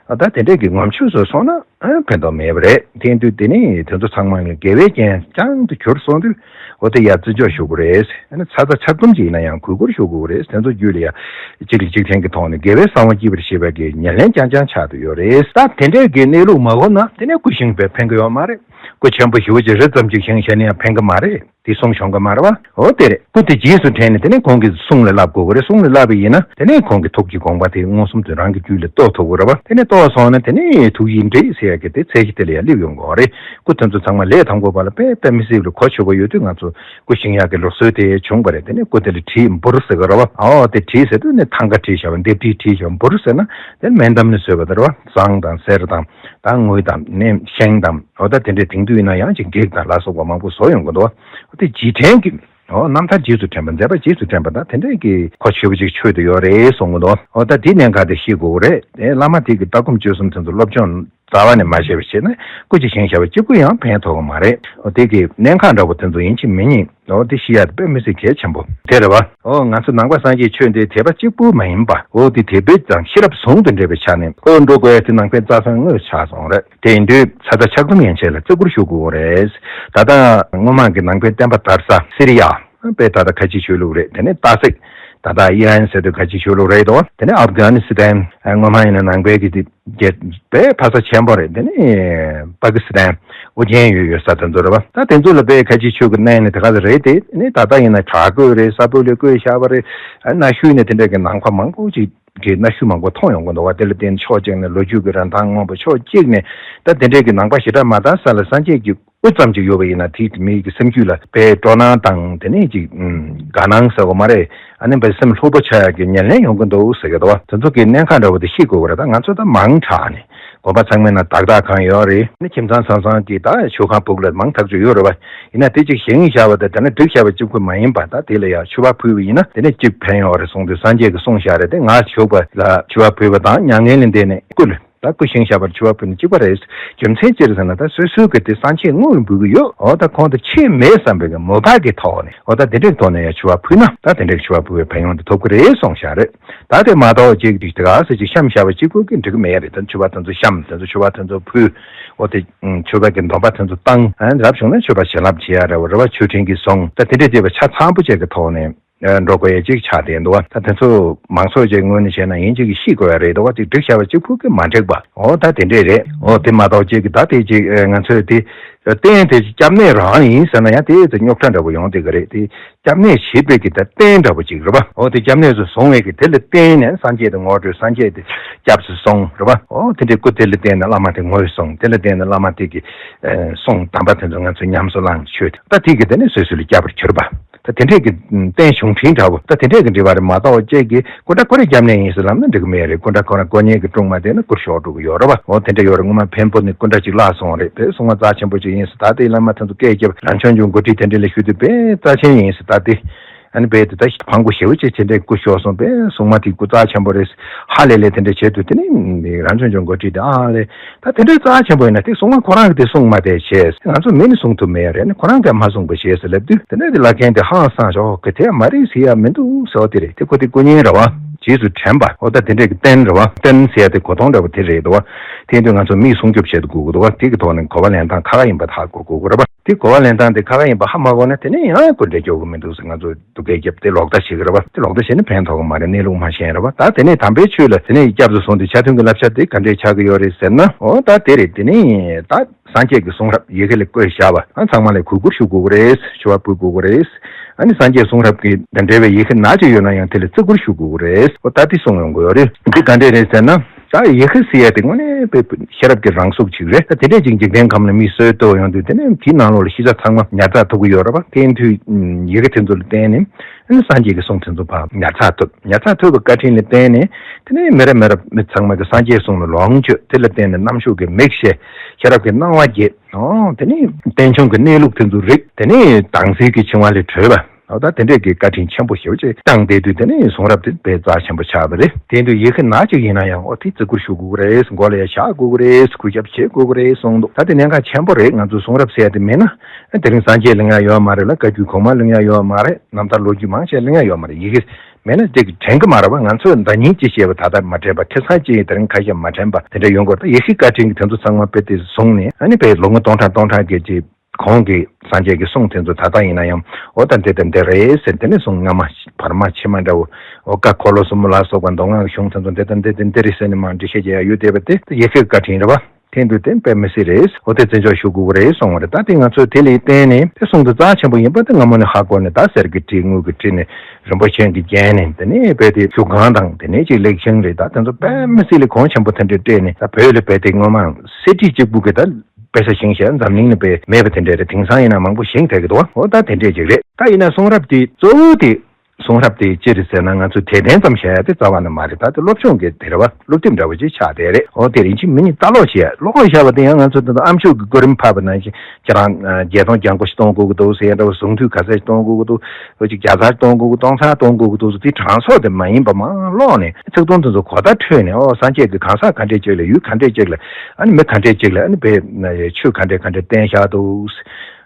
ད་དེ་འདྲས་ཀྱི་ངོམ་ཆུ་བཟོ་སོང་ན་ཕན་ཐོགས་མེད་པ་རེད། དེ་ཡིན་དུས་དེ་ནས་དེ་ཚོ་ཚང་མ་ལ་དགེ་བའི་རྐྱེན་རྐྱང་དུ་གྱུར་སོང་དུས། འོ་དེ་ཡར་བརྩི་འཇོག་ཞུ་དགོས་རེད། ཨ་ནི་ཚ་ཚ་ཆག་ཐུམ་ཅིག་ཡིན་ན་ཡང་གུས་བཀུར་ཞུ་དགོས་རེད། དེ་ཚོ་རྒྱུད་ལ་ཡ་གཅིག་ལ་གཅིག་བརྟེན་གྱི་ཐོག་ནས་དགེ་བའི་གསང་བ་སྐྱིད་པར་བྱེད་པ་གི་ཉེར་ལེན་རྐྱང་རྐྱང་ཆགས་བསྡད་ཡོད་རེད། ད་དེ་འདྲའི་གི་གནས་ལུགས་མ་གོ་ན་དེ་ནས་སྐུ་བཞེངས་པས་ཕན་གྱི་ཡོད་མ་རེད། སྐུ་ཆེན་པོ་ཞེ་པོ་ཅིག་རི་ཙམ་ཅིག་བཞེངས་བཞག་ན་ཡང་ཕན་གྱི་མ་རེད། དེ་གསུང་བྱུང་གི་མ་རེད་པ། འོ་དེ་རེད། སྐུ་དེ་རྗེས་སུ་དྲན་ནས་དེ་ནས་ཁོང་གི་གསུང་ལ་བསླབ་དགོས་ཀྱི་རེད། གསུང་ལ་བསླབ་པ་ཡིན་ན་དེ་ནས་ཁོང་གི་ཐུགས་ཀྱི་དགོངས་པ་དེ་མངོན་སུམ་དུ་རང་གི་རྒྱུད་ལ་རྟོགས་ཐུབ་ཀྱི་རེད་པ། དེ་ནས་རྟོགས་སོང་ན་དེ་ནས་ཐུགས་ཡིད་འདྲེས་ཟེར་ཡ་གི་དེ་ཚད་གཞི་དེ་ལ་ཡ་སླེབས་ཡོང་གི་རེད། སྐུ་དེ་ཚོ་ཚང་མ་ལས་དང་པོ་པ་ལ་དཔེ་དཔེ་མི་སྲིད་པའི་གོ་ཆོད་པོ་ཡོད་དུས། ང་ཚོ་སྐུ་བཞེངས་ཡག་གི་ལུགས་སྲོལ་དེ་བྱུང་བ་རེད། དེ་ནས་སྐུ་དེ་ལ་བྲིས་འབུར་ཟེར་གི་རེད་པ། ཨོ་དེ་བྲིས་ཟེར་དུས་ནི་ཐང་ག་བྲིས་བཞག་པ། ལྡེབས་བྲིས་བྲིས་བཞག་པ། འབུར་ཟེར་ན་དེ་སྨན་འདམ་ནས་བཟོས་པ་དེ་རེད་པ། ཟངས་དང་གསེར་དང་ད་དངུལ་དང་ནས་ཤིང་དང་། ཨོ་ད་དེ་འདྲའི་དེང་དུས་ཡིན་ན་ཡང་ཅིག་བགེགས་དང་ལ་སོགས་པ་མང་པོ་བཟོ་ཡོང་གི་འདུག། ཨོ་དེ་རྗེས་དྲན་གྱི། ཨོ་རྣམ་ཐར་རྗེས་སུ་དྲན་པ། མཛད་པ་རྗེས་སུ་དྲན་པ་དང་དེ་འདྲའི་གི་གོ་ཆོད་པོ་ཅིག་ཆོད་དུ་ཡོད་རེད་གསུང་གི་འདུག། ཨོ་ད་དེ་གནད་འགག་དེ་ཤེས་དགོས་ཀྱི་རེད། དེ་བླ་མ་དེ་གི་ལྟ་སྒོམ་སྤྱོད་གསུམ་དེ་ཚོ་སློབ་སྦྱོང་རྩ་བ་ནས་མ་བྱས་པ་བྱས་ན་སྐུ་ཅིག་བཞེངས་བཞག་པ་གཅིག་པུ་ཡང་ཕན་ཐོགས་ཀྱི་མ་རེད། ཨོ་དེ་གི་གནད་འགག་འདྲ་པོ་དེ་ཚོ་ཡིན་གཅིག་མིན་གཉིས། ཨོ་དེ་ཤེས་ཡ་དེ་དཔེ་མི་སྲིད་གལ་ཆེན་པོ་དེ་རེད་པ། ཨོ་ང་ཚོ་ནང་པ་སངས་རྒྱས་ཆོས་འདི་དད་པ་གཅིག་པུ་མ་ཡིན་པ། ཨོ་དེ་དད་པ་དང་ཤེས་རབ་ཟུང་དུ་འབྲེལ་བའི་ཆ་ནས་ཨོ་འགྲོ་དགོས་ཡ་དེ་ནང་པའི་རྩ་དོན་དངོས་ཆགས་སོང་རེད། དེ་ཡིན་དུས་ཚ་ཚ་ཆག་ཐུམ་ཡན་ཆད་ལ་བརྩི་བཀུར་ཞུ་དགོས་རེད། ད་ལྟ་སྔོན་མ་གི་ནང་པའི་བསྟན་པ་དར་ས་སི་རི་ཡ། དཔེ་ད་ལྟ་ཁ་ཆེ་ཆོས་ལུགས་རེད། དེ་ནས་ཏཱ་སིག། ད་ལྟ་ཨི་རན་ཟེར་དུས་ཁ་ཆེ་ཆོས་ལུགས་རེད་དོ། དེ་ནས་ཨབ་གྷ་ནི་སི་ཐན། སྔོན་མ་ཡིན་ན་ནང་པའི་གི་དེ་རྒྱལ་དཔེ་ཕ་ས་ཆེན་པོ་རེད། དེ་ནས་པ་ཀི་སི་ཐན། ཨོ་རྒྱན་ཡོད་ཡོད་ས་དེ་ཚོ་རེད་པ། ད་དེ་ཚོ་ལ་དཔེ་ཁ་ཆེ་ཆོས་ཀྱི་གནས་ནི་དེ་ག་ཚོད་རེད་དེ། དེ་ནས་ད་ལྟ་ཡིན་ན་བྲག་བརྐོས་རེད། ས་བོན་ལ་བརྐོས་བཞག་པ་རེད། ཨ་གནའ་ཤུལ་ནས་དེ་འདྲ་གི་ནང་པ་མང་པོ་ཅིག་གི་གནའ་ཤུལ་མང་པོ་མཐོང་ཡོང་གི་འདུག་པ། དེ་ལ་བརྟེན་ཕྱོགས་གཅིག་ནས་ལོ་རྒྱུས་ཀྱི་རིན་ཐང་མངོན་པ། ཕྱོགས་གཅིག་ནས་ད་དེ་འདྲའི་གི་ནང་པ་ཞེ་དྲག་མ་དར་ས་ལ་སངས་རྒྱས་ཀྱི་དབུ་ཙམ་ཅིག་ཡོད་པ་ཡིན་ན་དེ་མི་གི་སེམས་རྒྱུད་ལ་དཔེ་སྤྲོ་སྣང་དང་། དེ་ནས་ཅིག་དགའ་སྣང་ཟེར་བ་མ་རེད། ཨ་ནི་དཔེ་སེམས་ལྷུག་པོ་ཆགས་ཡག་གི་ཉེར་ལེན་ཡོང་གི་འདུག་ཟེར་གི་འདུག་པ། དེ་ཚོ་གི་གནད་འགག་འདྲ་པོ་དེ་ཤེས་དགོས་པ་རེད། ད་ང་ཚོ་ད་མང་དྲགས་ནས་དགོན་པ་ཚང་མའི་ནང་བདག་བདག་ཁང་ཡོད་རེད། ཨ་ནི་ཁྱིམ་ཚང་ཚང་ཚང་གི་ད་མཆོད་ཁང་ཕུག་ལ་མང་ཐག་ཆོད་ཡོད་རེད་པ། ཡིན་ན་དེ་ཅིག་བཞེངས་བཞག་པ་དང་དེ་ནས་བསྒྲིགས་བཞག་པ་གཅིག་པུ་མ་ཡིན་པ། ད་དེ་ལ་ཡང་མཆོད་པ་ཕུལ་བ་ཡིན་ན་དེ་ནས་གཅིག་ཕན་ཡོད་རེད་གསུངས་དུས་སངས་རྒྱས་ཀྱིས་གསུངས་བཞག་རེད། དེ་ང་བཞུགས་པ་ལ་མཆོད་པ་ཕུལ་བ་དང་མྱ་ངན་ལས་འདས་ནས་སྐུ་ལ་ད་སྐུ་བཞེངས་བཞག་པར་མཆོད་པ་ཕུལ་ནི་གཅིག་པ་རེད། རྒྱུ་མཚན་ཅི་རེད་ཟེར་ན། ད་སོ་སོའི་གི་དེ་སངས་རྒྱས་དངོས་འབུལ་གི་ཡོད། འོ་ད་ཁོང་དེ་ཆེས་མེད་བསམ་པའི་གི་མོས་པ་གི་ཐོག་ནས། འོ་ད་དེ་འདྲའི་ཐོག་ནས་ཡང་མཆོད་པ་ཕུལ་ན་ད་དེ་འདྲའི་མཆོད་པ་ཕུལ་བའི་ཕན་ཡོན་དེ་ཐོབ་གི་རེད་གསུངས་བཞག་རེད། ད་དེ་མ་གཏོགས་ཅིག་དེ་ག་ཟེར་ཅིག་བཤམས་བཞག་པ་གཅིག་པུ་གིས་འགྲིག་གི་མེད་རེད། ད་མཆོད་པ་དེ་ཚོ་བཤམས། དེ་ཚོ་མཆོད་པ་དེ་ཚོ་ཕུལ། འོ་དེ་མཆོད་པ་གི་འདོན་པ་དེ་ཚོ་བཏང་། ཨ་རབ་བྱུང་ན་མཆོད་པ་བྱིན་རླབས་བྱེད་ཡ་རེད་པ། རེད་པ། མཆོད་སྤྲིན་གྱི་གཟུངས། ད་དེ་འདྲས་བྱས་པ་ཆ་ཚང་པོ་བྱས་ཀྱི་ཐོག་ནས་འགྲོ་དགོས་ཡ་ཅིག་ཆགས་བསྡད་འདུག་པ། ད་དེ་ཚོ་མང་ཚོགས་ཀྱི་ངོས་ནས་བྱས་ན་ཡིན་གཅིག་གིས་ཤེས་དགོས་ཡ་རེད་འདུག་པ། ཅིག་བསྒྲིགས་བཞག་པ་གཅིག་པུ་གིས་མ་འགྲིག་པ། འོ་ད་དེ་འདྲས་རེད། འོ་དེ་མ་གཏོགས་ཅིག་གིས་ད་དེ་ཅིག་ང་ཚོས་དེ་རྟེན་དེ་སྐྱབས་གནས་རང་ཡིན་ཟེར་ན་ཡང་དེ་ཚོ་རྙོག་དྲ་འདྲ་པོ་ཡོང་བསྡད་ཀྱི་རེད། དེ་སྐྱབས་གནས་བྱེད་པའི་གི་ད་རྟེན་འདྲ་པོ་ཅིག་རེད་པ། འོ་དེ་སྐྱབས་གནས་སུ་བཟུང་བའི་གི་དེ་ལ་བརྟེན་ནས་སངས་རྒྱས་དེ་ངོ་སྤྲོད། སངས་རྒྱས་དེ་སྐྱབས་སུ་སོང་རེད་པ། འོ་དེ་འདྲའི་སྐུ་དེ་ལ་བརྟེན་ནས་བླ་མ་དེ་ངོས་བཟུང་། དེ་ལ་བརྟེན་ནས་བླ་མ་དེ་གི་གསུང་དམ་པ་དེ་ཚོ་ང་ཚོས་ཉམས་སུ་བླངས། ཆོས་དེ་ད་དེ་གི་དེ་ནས་སོ་སོ་ལ་སྐྱབས་པར་གྱུར་པ། ད་དེ་འདྲས་ཀྱི་རྟེན་གཞུང་འཕྲིན་འདྲ་བོ་ད་དེ་འདྲས་ཀྱི་འབྲེལ་བ་རེད་མ་གཏོགས། ཅིག་གིས་སྐུ་འདྲ་ཁོ་རའི་སྐྱབས་གནས་ཡིན་ཟེར་ལབ་ན་འགྲིག་གི་མེད་རེད། སྐུ་འདྲ་ཁོ་རང་དཀོན་གཉེར་གྱི་སྲུང་མ་དེ་ནི་སྐུར་ཤོར་འགྲོ་གི་ཡོད་རེད་པ། འོ་དེ་འདྲ་ཡོད་རེད། སྔོན་མ་འཕན་པོ་ནས་སྐུ་འདྲ་ཅིག་བརླགས་སོང་རེད། དེ་སྲུང་མ་རྩ་ཆེན་པོ་ཅིག་ཡིན་ཟེར། ད་དེ་བླ་མ་དེ་ཚོ་སྐད་རྒྱབ། རང་བྱུང་གི་འགོ་ཁྲིད་དེ་འདྲས་ལ་ཞུ་དུས་དཔེ་རྩ་ཆེན་ཡིན་ཟེར། ད་དེ་ ཨ་ནི་བས་དེ་ད་ཕང་པོ་ཞེ་པོ་ཅིག་དེ་འདྲའི་སྐུ་ཤོར་སོང་བས་སྲུང་མ་དེ་སྐུ་རྩ་ཆེན་པོ་རེད། ཧ་ལས་ལས་དེ་འདྲ་བྱེད་དུས་དེ་ནི་རང་བྱུང་ལྗོངས་མགོ་ཁྲིད་དེ་ཨ་ལས། ད་དེ་འདྲའི་རྩ་ཆེན་པོ་ཡིན་ན་དེ་སྲུང་མ་ཁོ་རང་གི་དེ་སྲུང་མ་དེ་བྱས། ང་ཚོ་མི་ནི་སྲུང་ཐུབ་མེད་ཡ་རེད། ནི་ཁོ་རང་གིས་མ་སྲུང་པ་བྱས་ཟེར་ལབ་དུས་དེ་འདྲ་དེ་ལབ་མཁན་དེ་ཧང་སངས་ཤོག་གི་དེ་མ་རེད་ཟེར་ཡ་མི་འདུག་ཟེར་བ་དེ་རེད། དེ་ཁོ་དེ་སྐུ་བརྙན་རེད་བ། རྗེས་སུ་དྲན་པ་འོ་ད་དེ་འདྲས་ཀྱི་རྟེན་རེད་བ། རྟེན་ཟེར་ཡ་དེ་གོ་སྟངས་འདྲ་བོ་དེ་རེད་འདུག་བ། དེ་དུས་ང་ཚོ་མིས་སྲུང་སྐྱོབ་བྱེད་དུ་དགོས་ཀྱི་འདུག་བ། དེ་གི་ཐོག་ནས་གོ་བ་ལེན་སྟངས་ཁག་ཁག་ཡིན་པ་ཧ་གོ་དགོས་ཀྱི་རེད་བ། དེ་གོ་བ་ལེན་སྟངས་དེ་ཁག་ཁག་ཡིན་པ་ཧ་མ་གོ་ན་དེ་ནས་ཡང་སྐུ་འདྲ་སྐྱོ་གི་མི་འདུག་ཟེར་ང་ཚོ་སྡུག་སྐད་རྒྱབ་དེ་ལོག་ལྟ་བྱེད་ཀྱི་རེད་བ། དེ་ལོག་ལྟ་བྱས་ན་ཕན་ཐོགས་ཀྱི་མ་རེད། གནས་ལུགས་མ་ཤེས་རེད་བ། ད་དེ་ནས་དམ་པའི་ཆོས་ལ་དེ་ནས་སྐྱབས་སུ་སོང་དུས་ཆ་མཐུན་གྱི་བསླབ་བྱ་དེ་ག་འདྲས་ཆགས་ཀྱི་ཡོད་རེད་ཟེར་ན། འོ་ད་དེ་རེད། དེ་ནས་ད་སངས་རྒྱས་ཀྱི་གསུང་རབ་ཡི་གེ་ལ་བཀོད་བཞག་པ་ཨ་ཚང་མ་ལ་གུས་བཀུར་ཞུ་དགོས་ཀྱི་རེད། མཆོད་པ་ཕུལ་དགོས་ཀྱི་རེད། ཨ་ནི་སངས་རྒྱས་གསུང་རབ་ཀྱི་དང་འབྲེལ་བའི་ཡི་གེ་ནག་ཅིག་ཡོད་ན་ཡང་དེ་ལ་བརྩི་བཀུར་ཞུ་དགོས་ཀྱི་རེད། འོ་ད་དེ་གསུང་ཡོང་གི་ཡོད་རེད། འདི་ག་འདྲས་རེད་ཟེར་ན། ད་ཡི་གེ་ཟེར་ཡ་དེ་དངོས་གནས་དཔེ་ཤེས་རབ་ཀྱི་རང་གཟུགས་ཅིག་རེད། ད་དེ་འདྲས་ཅིག་འཇིག་རྟེན་ཁམས་ལ་མིས་གསོལ་གཏོད་ཡོང་དུས་དེ་ནས་དེའི་ནང་ལོགས་ལ་ཤེས་བྱ་ཚང་མ་ཉར་ཚགས་ཐུབ་ཀྱི་ཡོད་རེད་པ། དེ་ཡིན་དུས་ཡི་གེ་དེ་ཚོ་ལ་བརྟེན་ནས་ཨ་ནི་སངས་རྒྱས་ཀྱི་གསུང་དེ་ཚོ་ཕར་ཉར་ཚགས་ཐུབ། ཉར་ཚགས་ཐུབ་པའི་བཀའ་དྲིན་ལ་བརྟེན་ནས་དེ་ནས་མི་རབས་མི་རབས་མི་ཚང་མ་གི་སངས་རྒྱས་གསུང་ལ་ལོངས་སྤྱོད། དེ་ལ་བརྟེན་ནས་རྣམ་དཔྱོད་ཀྱི་མིག་ཤེས། ཤེས་རབ་ཀྱི་སྣང་བ་རྒྱས། ཨོ་དེ་ནས་རྟེན་འབྱུང་གི་གནས་ལུགས་དེ་ཚོ་རིག་དེ་ནས་དྭངས་བསིལ་གྱི་འཆིང་བ་ལས་གྲོལ་བ། ཨོ་ད་དེ་འདྲས་ཀྱི་བཀའ་དྲིན་ཆེན་པོ་ཞེ་པོ་ཅིག་བཏང་བསྡད་དུས་དེ་ནས་གསུང་རབ་དེ་དཔེ་རྩ་ཆེན་པོ་ཆགས་པ་རེད། དེ་དུས་ཡི་གེ་ནག་ཅིག་ཡིན་ན་ཡང་ཨོ་དེ་བརྩི་བཀུར་ཞུ་དགོས་ཀྱི་རེད། མགོ་ལ་ཡ་བཞག་དགོས་ཀྱི་རེད། གུས་ཞབས་བྱེད་དགོས་ཀྱི་རེད་གསུངས་འདུག་ད་དེ་གནད་འགག་ཆེན་པོ་རེད། ང་ཚོ་གསུང་རབ་ཟེར་ཡ་དེ་མེད་ན་དེ་རིང་སངས་རྒྱས་ལ་ང་ཡོད་མ་རེད་ལ། བཀའ་བརྒྱུད་གོང་མ་ལ་ང་ཡོད་མ་རེད། རྣམ་ཐར་ལོ་རྒྱུས་མང་ཆེ་ལ་ང་ཡོད་མ་རེད། ཡི་གེ་མེད་ན་དེ་གི་དྲན་གི་མ་རེད་པ། ང་ཚོས་ཟླ་ཉིན་གཅིག་བཤད་པ་ད་ལྟ་མ་དྲན་པ། ཁ་སང་གཅིག་ཡིན་དེ་རིང་ཁ་ཤས་མ་དྲན་པ་དེ་འདྲ་ཡོང་གི་རེད། ད་ཡེ་ཤུའི་བཀའ་དྲིན་གྱི་དེ་ཚོ་ཚང་མ་དཔེ་དེ་བཟུང་ནས་ཨ་ནི་དཔེ་ལོ་ངོ་སྟོང་ཕྲག་སྟོང་ཕྲག་གི་ཅིག་གོང་གི་སངས་རྒྱས་ཀྱི་གསུང་དེ་ཚོ་ད་ལྟ་ཡིན་ན་ཡང་འོ་ད་འདི་དང་འདི་རེད་ཟེར་དེ་ནས་གསུང་སྔ་མ་བར་མ་ཕྱི་མ་འདྲ་བོ་འོ་ཀ་འཁོར་ལོ་གསུམ་པོ་ལ་སོགས་པ་མདོ་སྔགས་ཀྱི་གཞུང་དེ་ཚོ་འདི་དང་འདི་དང་འདི་རེད་ཟེར་ནས་མར་འགྲེལ་བཤད་བྱེད་ཡ་ཡོད་བསྡད་པ་དེ་ཡེ་ཤུའི་བཀའ་དྲིན་རེད་པ། དེ་འདུག་དེ་དཔེ་མི་སྲིད་རེད། འོ་དེ་བརྩི་འཇོག་ཞུ་དགོས་ཀྱི་རེད་གསུངས་པ་རེད། ད་དེ་ང་ཚོས་དེ་ལ་བརྟེན་ནས་དེ་གསུང་དེ་རྩ་ཆེན་པོ་ཡིན་པ་དེ་སྔ་མོ་ནས་ཧ་གོ་ནས། ད་གསེར་གྱི་ཁྲི་དངུལ་གྱི་ཁྲི་ནས་རིན་པོ་ཆེ་གིས་བརྒྱན་ནས་དེ་ནས་དཔེ་དེ་བཞུགས་ཁང་དང་དེ་ནས་ཅིག་ལེགས་ཆུང་རེད། ད་དེ་ཚོ་དཔེ་མི་སྲིད་ལས་གོང་ཆེན་པོ་དེ་འདྲ་སྤྲད་ནས། ད་བོད་ལ་དཔེ་དེ་སྔོན་མ་གསེར་ཁྲི་གཅིག་པུ་གིས་ད་དཔེ་ས་ཞིང་བཤད་འཛམ་གླིང་ལ་དཔེ་མེད་པ་དེ་འདྲ་རེད། དེང་སང་ཡིན་ན་མང་པོ་ཞིང་དེད་ཀྱི་འདུག་འོ་ད་དེ་འདྲས་ཅིག་རེད། ད་ཡིན་ན་གསུང་རབ་དེ་གཙོ་བོ་དེ། གསུང་རབ་དེ་ཅི་རེད་ཟེར་ན། ང་ཚོས་དད་རྟེན་ཙམ་བྱ་ཡ་དེ་རྩ་བ་ནས་མ་རེད། ད་དེ་སློབ་སྦྱོང་གི་དེ་རེད་བ། སློབ་དེབ་འདྲ་བོ་ཅིག་ཆགས་བསྡད་རེད། འོ་དེ་རིན་ཆེན་མི་ཉིད་ལྟ་ཀློག་བྱེད་ཡ། ཀློག་བྱ་བ་དེ་ཡང་ང་ཚོ་ད་ལྟ་ཨ་མཆོག་གི་གོ་རིམ་ཕབ་པ་ནང་བཞིན་ཁྱེད་རང་བརྒྱད་སྟོང་བརྒྱ་དགུ་ཞིག་གཏོང་དགོས་ཀྱི་འདུག་ཟེར་ཡ་འདྲ་བོ། ཟུངས་ཐུད་ག་ཚད་ཞིག་གཏོང་དགོས་ཀྱི་འདུག་འོ་ཅིག་བརྒྱ་ཚར་གཏོང་དགོས་ཀྱི་སྟོང་ཚར་གཏོང་དགོས་ཀྱི་འདུག་ཟེར། དེ་གྲངས་གསོག་དེ་མ་ཡིན་པ་མར་ཀློག་ནས་ཚིག་དོན་དེ་ཚོ་གོ་བརྡ་འཕྲོད་ནས། འོ་སངས་རྒྱས་ཀྱི་གང་ཟག་ག་འདྲས་ཅིག་ལ། ཡུལ་ག་འདྲས་ཅིག་ལ། ཨ་ནི་མི་ག་འདྲས་ཅིག་ལ། ཨ་ནི་བས་ཆོས་ག་འདྲས་ག་འདྲས་བསྟན་བཞག་འདུག་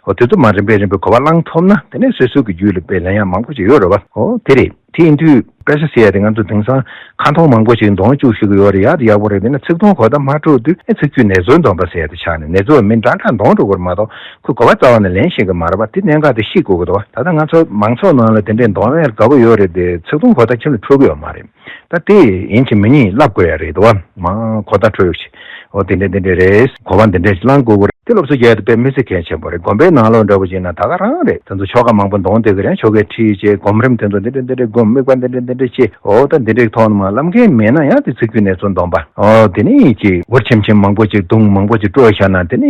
འོ་དེ་ཚོ་མར་རིམ་པས་རིམ་པས་གོ་བ་བླངས་ཐུབ་ན་དེ་ནས་སོ་སོ་གི་རྒྱུད་ལ་དཔེ་ལེན་ཡག་མང་པོ་ཞིག་ཡོད་རེད་བ། འོ་དེ་རེད། དེ་ཡིན་དུས་དཔེ་ཆ་ཟེར་ཡ་དེ་ང་ཚོ་དེང་སང་ཁ་འཐོར་མང་པོ་ཞིག་འདོན་བཅུག་ཤེས་ཀྱི་ཡོད་རེད། ཡག་དེ་ཡག་པོ་རེད། དེ་ན་ཚིག་དོན་གོ་བརྡ་མ་འཕྲོད་དུས་ཨེ་ཚིག་སྦྱོར་ནེ་ཙོའི་སྡོམ་པ་ཟེར་ཡ་དེ་ཆགས་ནས་ནེ་ཙོ་མི་འདྲ་འདྲ་འདོན་འགྲོ་གི་རེད་མ་གཏོགས་ཁོས་གོ་བ་རྩ་བ་ནས་ལེན་ཤེས་ཀྱི་མ་རེད་བ། དེ་གནད་འགག་དེ་ཤེས་དགོས་ཀྱི་འདུག་བ། ད་ལྟ་ང་ཚོ་མང་ཚོགས་ནང་ལ་དེ་འདྲས་འདོན་ཡ་དགའ་པོ་ཡོད་རེད་དེ་ཚིག་དོན་གོ་བརྡ་ཁྱོན་ནས་འཕྲོད་ཀྱི་ཡོད་མ་རེད། ད་དེ་ཡིན་གཅིག་མིན་གཉིས་བསླབ་དགོས་ཡ་རེད་འདུག་བ། མ་གོ་བརྡ་འཕྲོད་ཡོད་ཅིག་འོ་དེ་འདྲ་དེ་འདྲ་རེད། གོ་བ་འདི་འདྲ་ཞིག་བླང་དགོས་ཀྱི་རེད། དེ་སློབ་གསོ་རྒྱག་ཡ་དེ་དཔེ་མི་སྲིད་གལ་ཆེན་པོ་རེད། དགོན་པའི་ནང་ལོགས་འདྲ་པོ་བྱས་ན་ད་ག་རང་རེད། དེ་ཚོ་ཆོ་ག་མང་པོ་འདོན་བསྡད་ཀྱི་རེད། ཆོ་གའི་ཁྲིད་བྱས། སྒོམ་རིམ་དེ་ཚོ་འདི་འདྲ་འདི་འདྲ་སྒོམ། དམིགས་པ་འདི་འདྲ་འདི་འདྲ་བྱས། འོ་ད་འདི་འདྲའི་ཐོག་ནས་མ་བསླབ་མཁན་མེད་ན་ཡང་དེ་ཚིག་སྦྱོར་ནེ་ཙོ་འདོན་པ། འོ་དེ་ནས་ཅིག་འུར་ཆེམ་ཆེམ་མང་པོ་ཅིག་བརྡུང་མང་པོ་ཅིག་དཀྲོལ་བཞག་ན་དེ་ནས་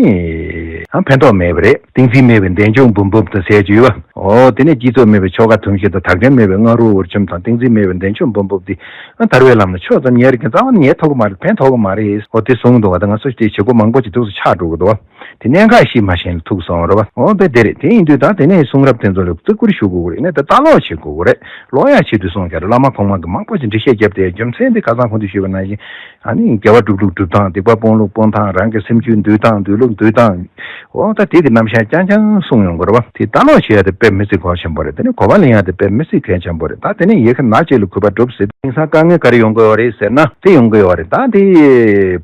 ཡང་ཕན་ཐོགས་མེད་པ་རེད། ཏིང་འཛིན་མེད་པའི་བདེ་མཆོག་འབུམ་འབུམ་དུ་ཟེར་གྱི་ཡོད་པ། འོ་དེ་ནས་སྤྱི་ཚོགས་མེད་པའི་ཆོ་ག་དུམ་ཞིག་དང་དག་དྲན་མེད་པའི་སྔ་རུ་འུར་ཆེམ་དང་ཏིང་འཛིན་མེད་པའི་བདེ་མཆོག་འབུམ་འབུམ་དེ་ཨ་དར་བའི་ལམ་ལ་ཆོག་ཙམ་ཉལ་གྱི་རྩ་བ་ནས་ཉལ་ཐུབ་ཀྱི་མ་རེད། ཕན་ཐོགས་ཀྱི་མ་རེད། འོ་དེ་གསུངས་འདུག་བ། ད་ང་ཚོ་དེ་བྱེད་སྒོ་མང་པོ་ཅིག་འདུག་སེ་ཆགས་འགྲོ་གི་འདུག་བ། དེ་གནད་འགག་ཤེས་མ་ཤེས་ལ་ཐུག་སོང་རེད་བ། འོ་དེ་དེ་རེད། དེ་ཡིན་དུས་ད་དེ་ནས་གསུང་རབ་དེ་ཚོ་ལ་བརྩི་བཀུར་ཞུ་དགོས་ཀྱི་རེད། ནས་ད་ལྟ་ཀློག་བྱེད་དགོས་ཀྱི་རེད། ཀློག་ཡག་ཆེད་དུ་གསུངས་ཀྱང་བླ་མ་གོང་མ་གིས་མང་པོ་ཅིག་འགྲེལ་བཤད་བརྒྱབ་སྟེ། རྒྱུ་མཚན་དེ་ཁ་སང་གོང་དུ་ཞུས་པ་ནང་བཞིན། ཨ་ནི་དགེ་བ་སྒྲུབ་ལུགས་སྒྲུབ་སྟངས། སྡིག་པ་སྤོང་ལུགས་སྤོང་སྟངས། རང་གི་སེམས་རྒྱུད་འདུལ་སྟངས། འདུལ་ལུགས་འདུལ་སྟངས། འོ་ད་དེ་གི་རྣམ་གཞག་རྐྱང་རྐྱང་གསུངས་ཡོང་གི་རེད་བ། དེ་ལྟ་ཀློག་བྱེད་ཡ་དེ་དཔེ་མི་སྲིད་གལ་ཆེན་པོ་རེད། དེ་ནི་གོ་བ་ལེན་ཡ་དེ་དཔེ་མི་སྲིད་གལ་ཆེན་པོ་རེད། ད་དེ་ནས་ཡི་གེ་ནག་ཅིག་ལ་གུས་པ་སྒྲུབ་ཟེར། དེང་སང་དཀའ་ངལ་ག་རེ་ཡོང་གི་ཡོད་རེད་ཟེར་ན། དེ་ཡོང་གི་ཡོད་རེད། ད་དེ་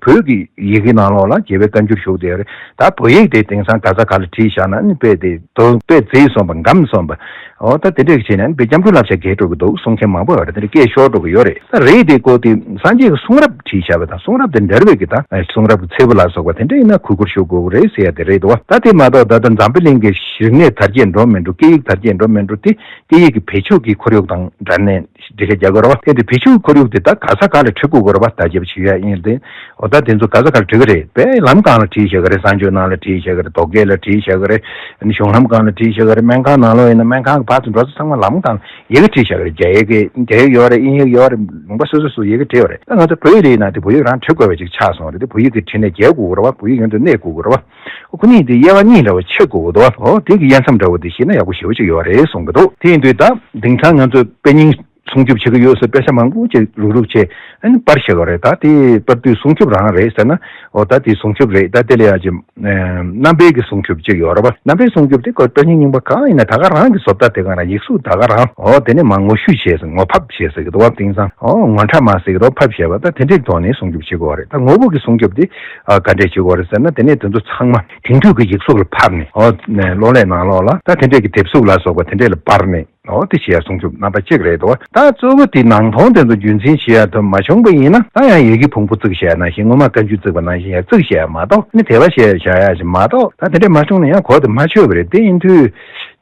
བོད་ཀྱི་ཡི་གེ་ནང་ལོགས་ལ་རྒྱལ་བའི་བཀའ་འགྱུར་བཞུགས་བསྡད་ཡོད་རེད། ད་བོད་ཡིག་དེ་དེང་སང་ག་ས་ག་ལ་བྲིས་བཞག་ན་ནི་དཔེ་དེ་དོན་དཔེ་མཛེས་སོང་བ། སྒམ་སོང་བ། འོ་ད་དེ་འདྲས་བྱས་ནས་དཔེ་སྐྱབས་འགྲོ་བསླབ་བྱ་རྒྱས་འགྲོ་གི་འདུག་གསུང་མཁན་མང་པོ་ཡོད་རེད། དེ་འདྲ་སྐད་ཤོར་འགྲོ་གི་ཡོད་རེད། ད་རེད། དེ་སྐོར་དེ་སངས་རྒྱས་ཀྱི་གསུང་རབ་བྲིས་བཞག་པ་དང་། གསུང་རབ་དེ་འདྲ་བའི་གི་ད་གསུང་རབ་ཀྱི་ཚེ་བོ་ལ་སོགས་པ་དེ་འདྲ་ཡིན་ན་གུས་བཀུར་ཞུ་དགོས་ཀྱི་རེད་ཟེར་ཡ་དེ་རེད་འདུག་བ། ད་དེ་མ་གཏོགས་ད་ལྟ་འཛམ་བུ་གླིང་གི་རིག་གནས་དར་རྒྱས་འགྲོ་མི་འགྲོ། སྐད་ཡིག་དར་རྒྱས་འགྲོ་མི་འགྲོ་དེ་སྐད་ཡིག་གི་བེད་སྤྱོད་ཀྱི་ཁོར་ཡུག་དང་འབྲེལ་ནས་འགྲེལ་བཤད་རྒྱག་དགོས་རེད་བ། དེ་འདྲ་བེད་སྤྱོད་ཁོར་ཡུག་དེ་ད་ག་ས་ག་ལ་འབྲི་དགོས་ཀྱི་རེད་བ། ད་རྒྱབ་བྱེད་ཡ་ཡིན་ཏེ། འོ་ད་དེ་ཚོ་ག་ས་ག་ལ་འབྲི་གི་རེད། དཔེ་ལམ་སྒང་ལ་བྲིས་བཞག་གི་རེད། གསང་སྤྱོད་ནང་ལ་བྲིས་བཞག་གི་རེད། རྡོ་སྐས་ལ་བྲིས་བཞག་གི་རེད། ཨ་ནི་གཞུང་ལམ་སྒང་ལ་བྲིས་བཞག་གི་རེད། སྨན་ཁང་ནང་ལོགས་ཡིན་ན་སྨན་ཁང་ ཕར་ཚུར་འགྲོ་ཚུར་ཚང་མ་ལམ་དང་ཡི་གེ་བྲིས་བཞག་གི་རེད། རྒྱ་ཡིག་གི་རྒྱ་ཡིག་ཡོད་རེད། དབྱིན་ཡིག་ཡོད་རེད། ལུང་པ་སོ་སོ་སོ་ཡི་གེ་བྲིས་ཡོད་རེད། ད་ང་ཚོ་བོད་ཡིག་རེད་ན་དེ་བོད་ཡིག་རང་འབྲི་དགོས་པ་ཅིག་ཆགས་སོང་རེད། དེ་བོད་ཡིག་གི་བྲིས་ནས་རྒྱལ་དགོས་ཀྱི་རེད་བ། བོད་ཡིག་ཡོན་དུ་གནས་དགོས་ཀྱི་རེད་བ། ཁོ་གཉིས་དེ་དབྱེ་བ་གཉིས་འདྲ་བོ་ཕྱེ་དགོས་ཀྱི་འདུག་བ། འོ་དེ་གི་དབྱེ་མཚམས་འདྲ་བོ་དེ་ཤེས་ན་ཡག་པོ་ཞེ་པོ་ཅིག་ཡོད་རེད་གསུང་གི་འདུག་དེ་ཡིན་དུས་ད་དེང་སང་ང་ཚོ་དཔེ་རྙིང་སྲུང་སྐྱོབ་བྱེད་ཀྱི་ཡོད་ཟེར་དཔེ་ཆ་མང་པོ་ཅིག་རུག་རུག་བྱས་ཨ་ནི་པར་བཞག་གི་རེད། ད་དེ་པར་དུས་སྲུང་སྐྱོབ་རང་རེད་ཟེར་ན། འོ་ད་དེ་སྲུང་སྐྱོབ་རེད། ད་དེ་ལ་ཡ་ཅིག་རྣམ་པའི་གི་སྲུང་སྐྱོབ་ཅིག་ཡོད་རེད་པ། རྣམ་པའི་སྲུང་སྐྱོབ་དེ་ཁོ་དཔེ་རྙིང་རྙིང་པ་གང་ཡིན་ན་ད་ག་རང་གི་བཟོ་ལྟ་དེ་ག་རང་ཡིག་གཟུགས་ད་ག་རང་། འོ་དེ་ནས་མ་ངོ་བཤུས་བྱས་ཟེར་ངོ་ཕབ་བྱས་ཟེར་གི་འདུག་བ། དེང་སང་འོ་ངོ་ཕྲ་མ་ཟེར་གི་འདུག་ཕབ་བྱས་པ། ད་དེ་འདྲའི་ཐོག་ནས་སྲུང་སྐྱོབ་བྱེད་དགོས་པ་རེད། ད་ངོ་བོ་གི་སྲུང་སྐྱོབ་དེ་ཨ་ག་འདྲས་བྱེད་དགོས་རེད་ཟེར་ན། དེ་ནས་དེ་ཚོ་ཚང་མ་དེང་དུས་ཀྱི་ཡིག་གཟུགས་ལ་ཕབ་ནས། འོ་ནས་གློག་ཀླད་ནང་ལོགས་ལ་ད་དེ་འདྲས་ཀྱི་དེབ་གཟུགས་ལ་སོགས་པ་དེ་འདྲས་ལ་སྤར་ནས། འོ་དེ་བྱས་སྲུང་སྐྱོབ་རྣམ་པ་གཅིག་རེད་དོ། ད་གཙོ་བོ་དེ་ནང་དོན་དེ་ཚོ་རྒྱུན་འཛིན་བྱེད་ཡ་དེ་མ་བྱུང་པ་ཡིན་ན། ད་ཡང་ཡི་གེ་བོང་བུ་བརྩིགས་བཞག་ནང་བཞིན། སྔོན་མ་བཀའ་འགྱུར་བརྩིགས་པ་ནང་བཞིན་ཡང་བརྩིགས་བཞག་ཡ་མ་གཏོགས། ནི་དེ་བ་བཤད་བཞག་ཡ་ཞིག་མ་གཏོགས། ད་དེ་འདྲས་མ་བྱུང་ན་ཡང་གོ་དེ་མ་ཆོད་པ་རེད། དེ་ཡིན་དུས་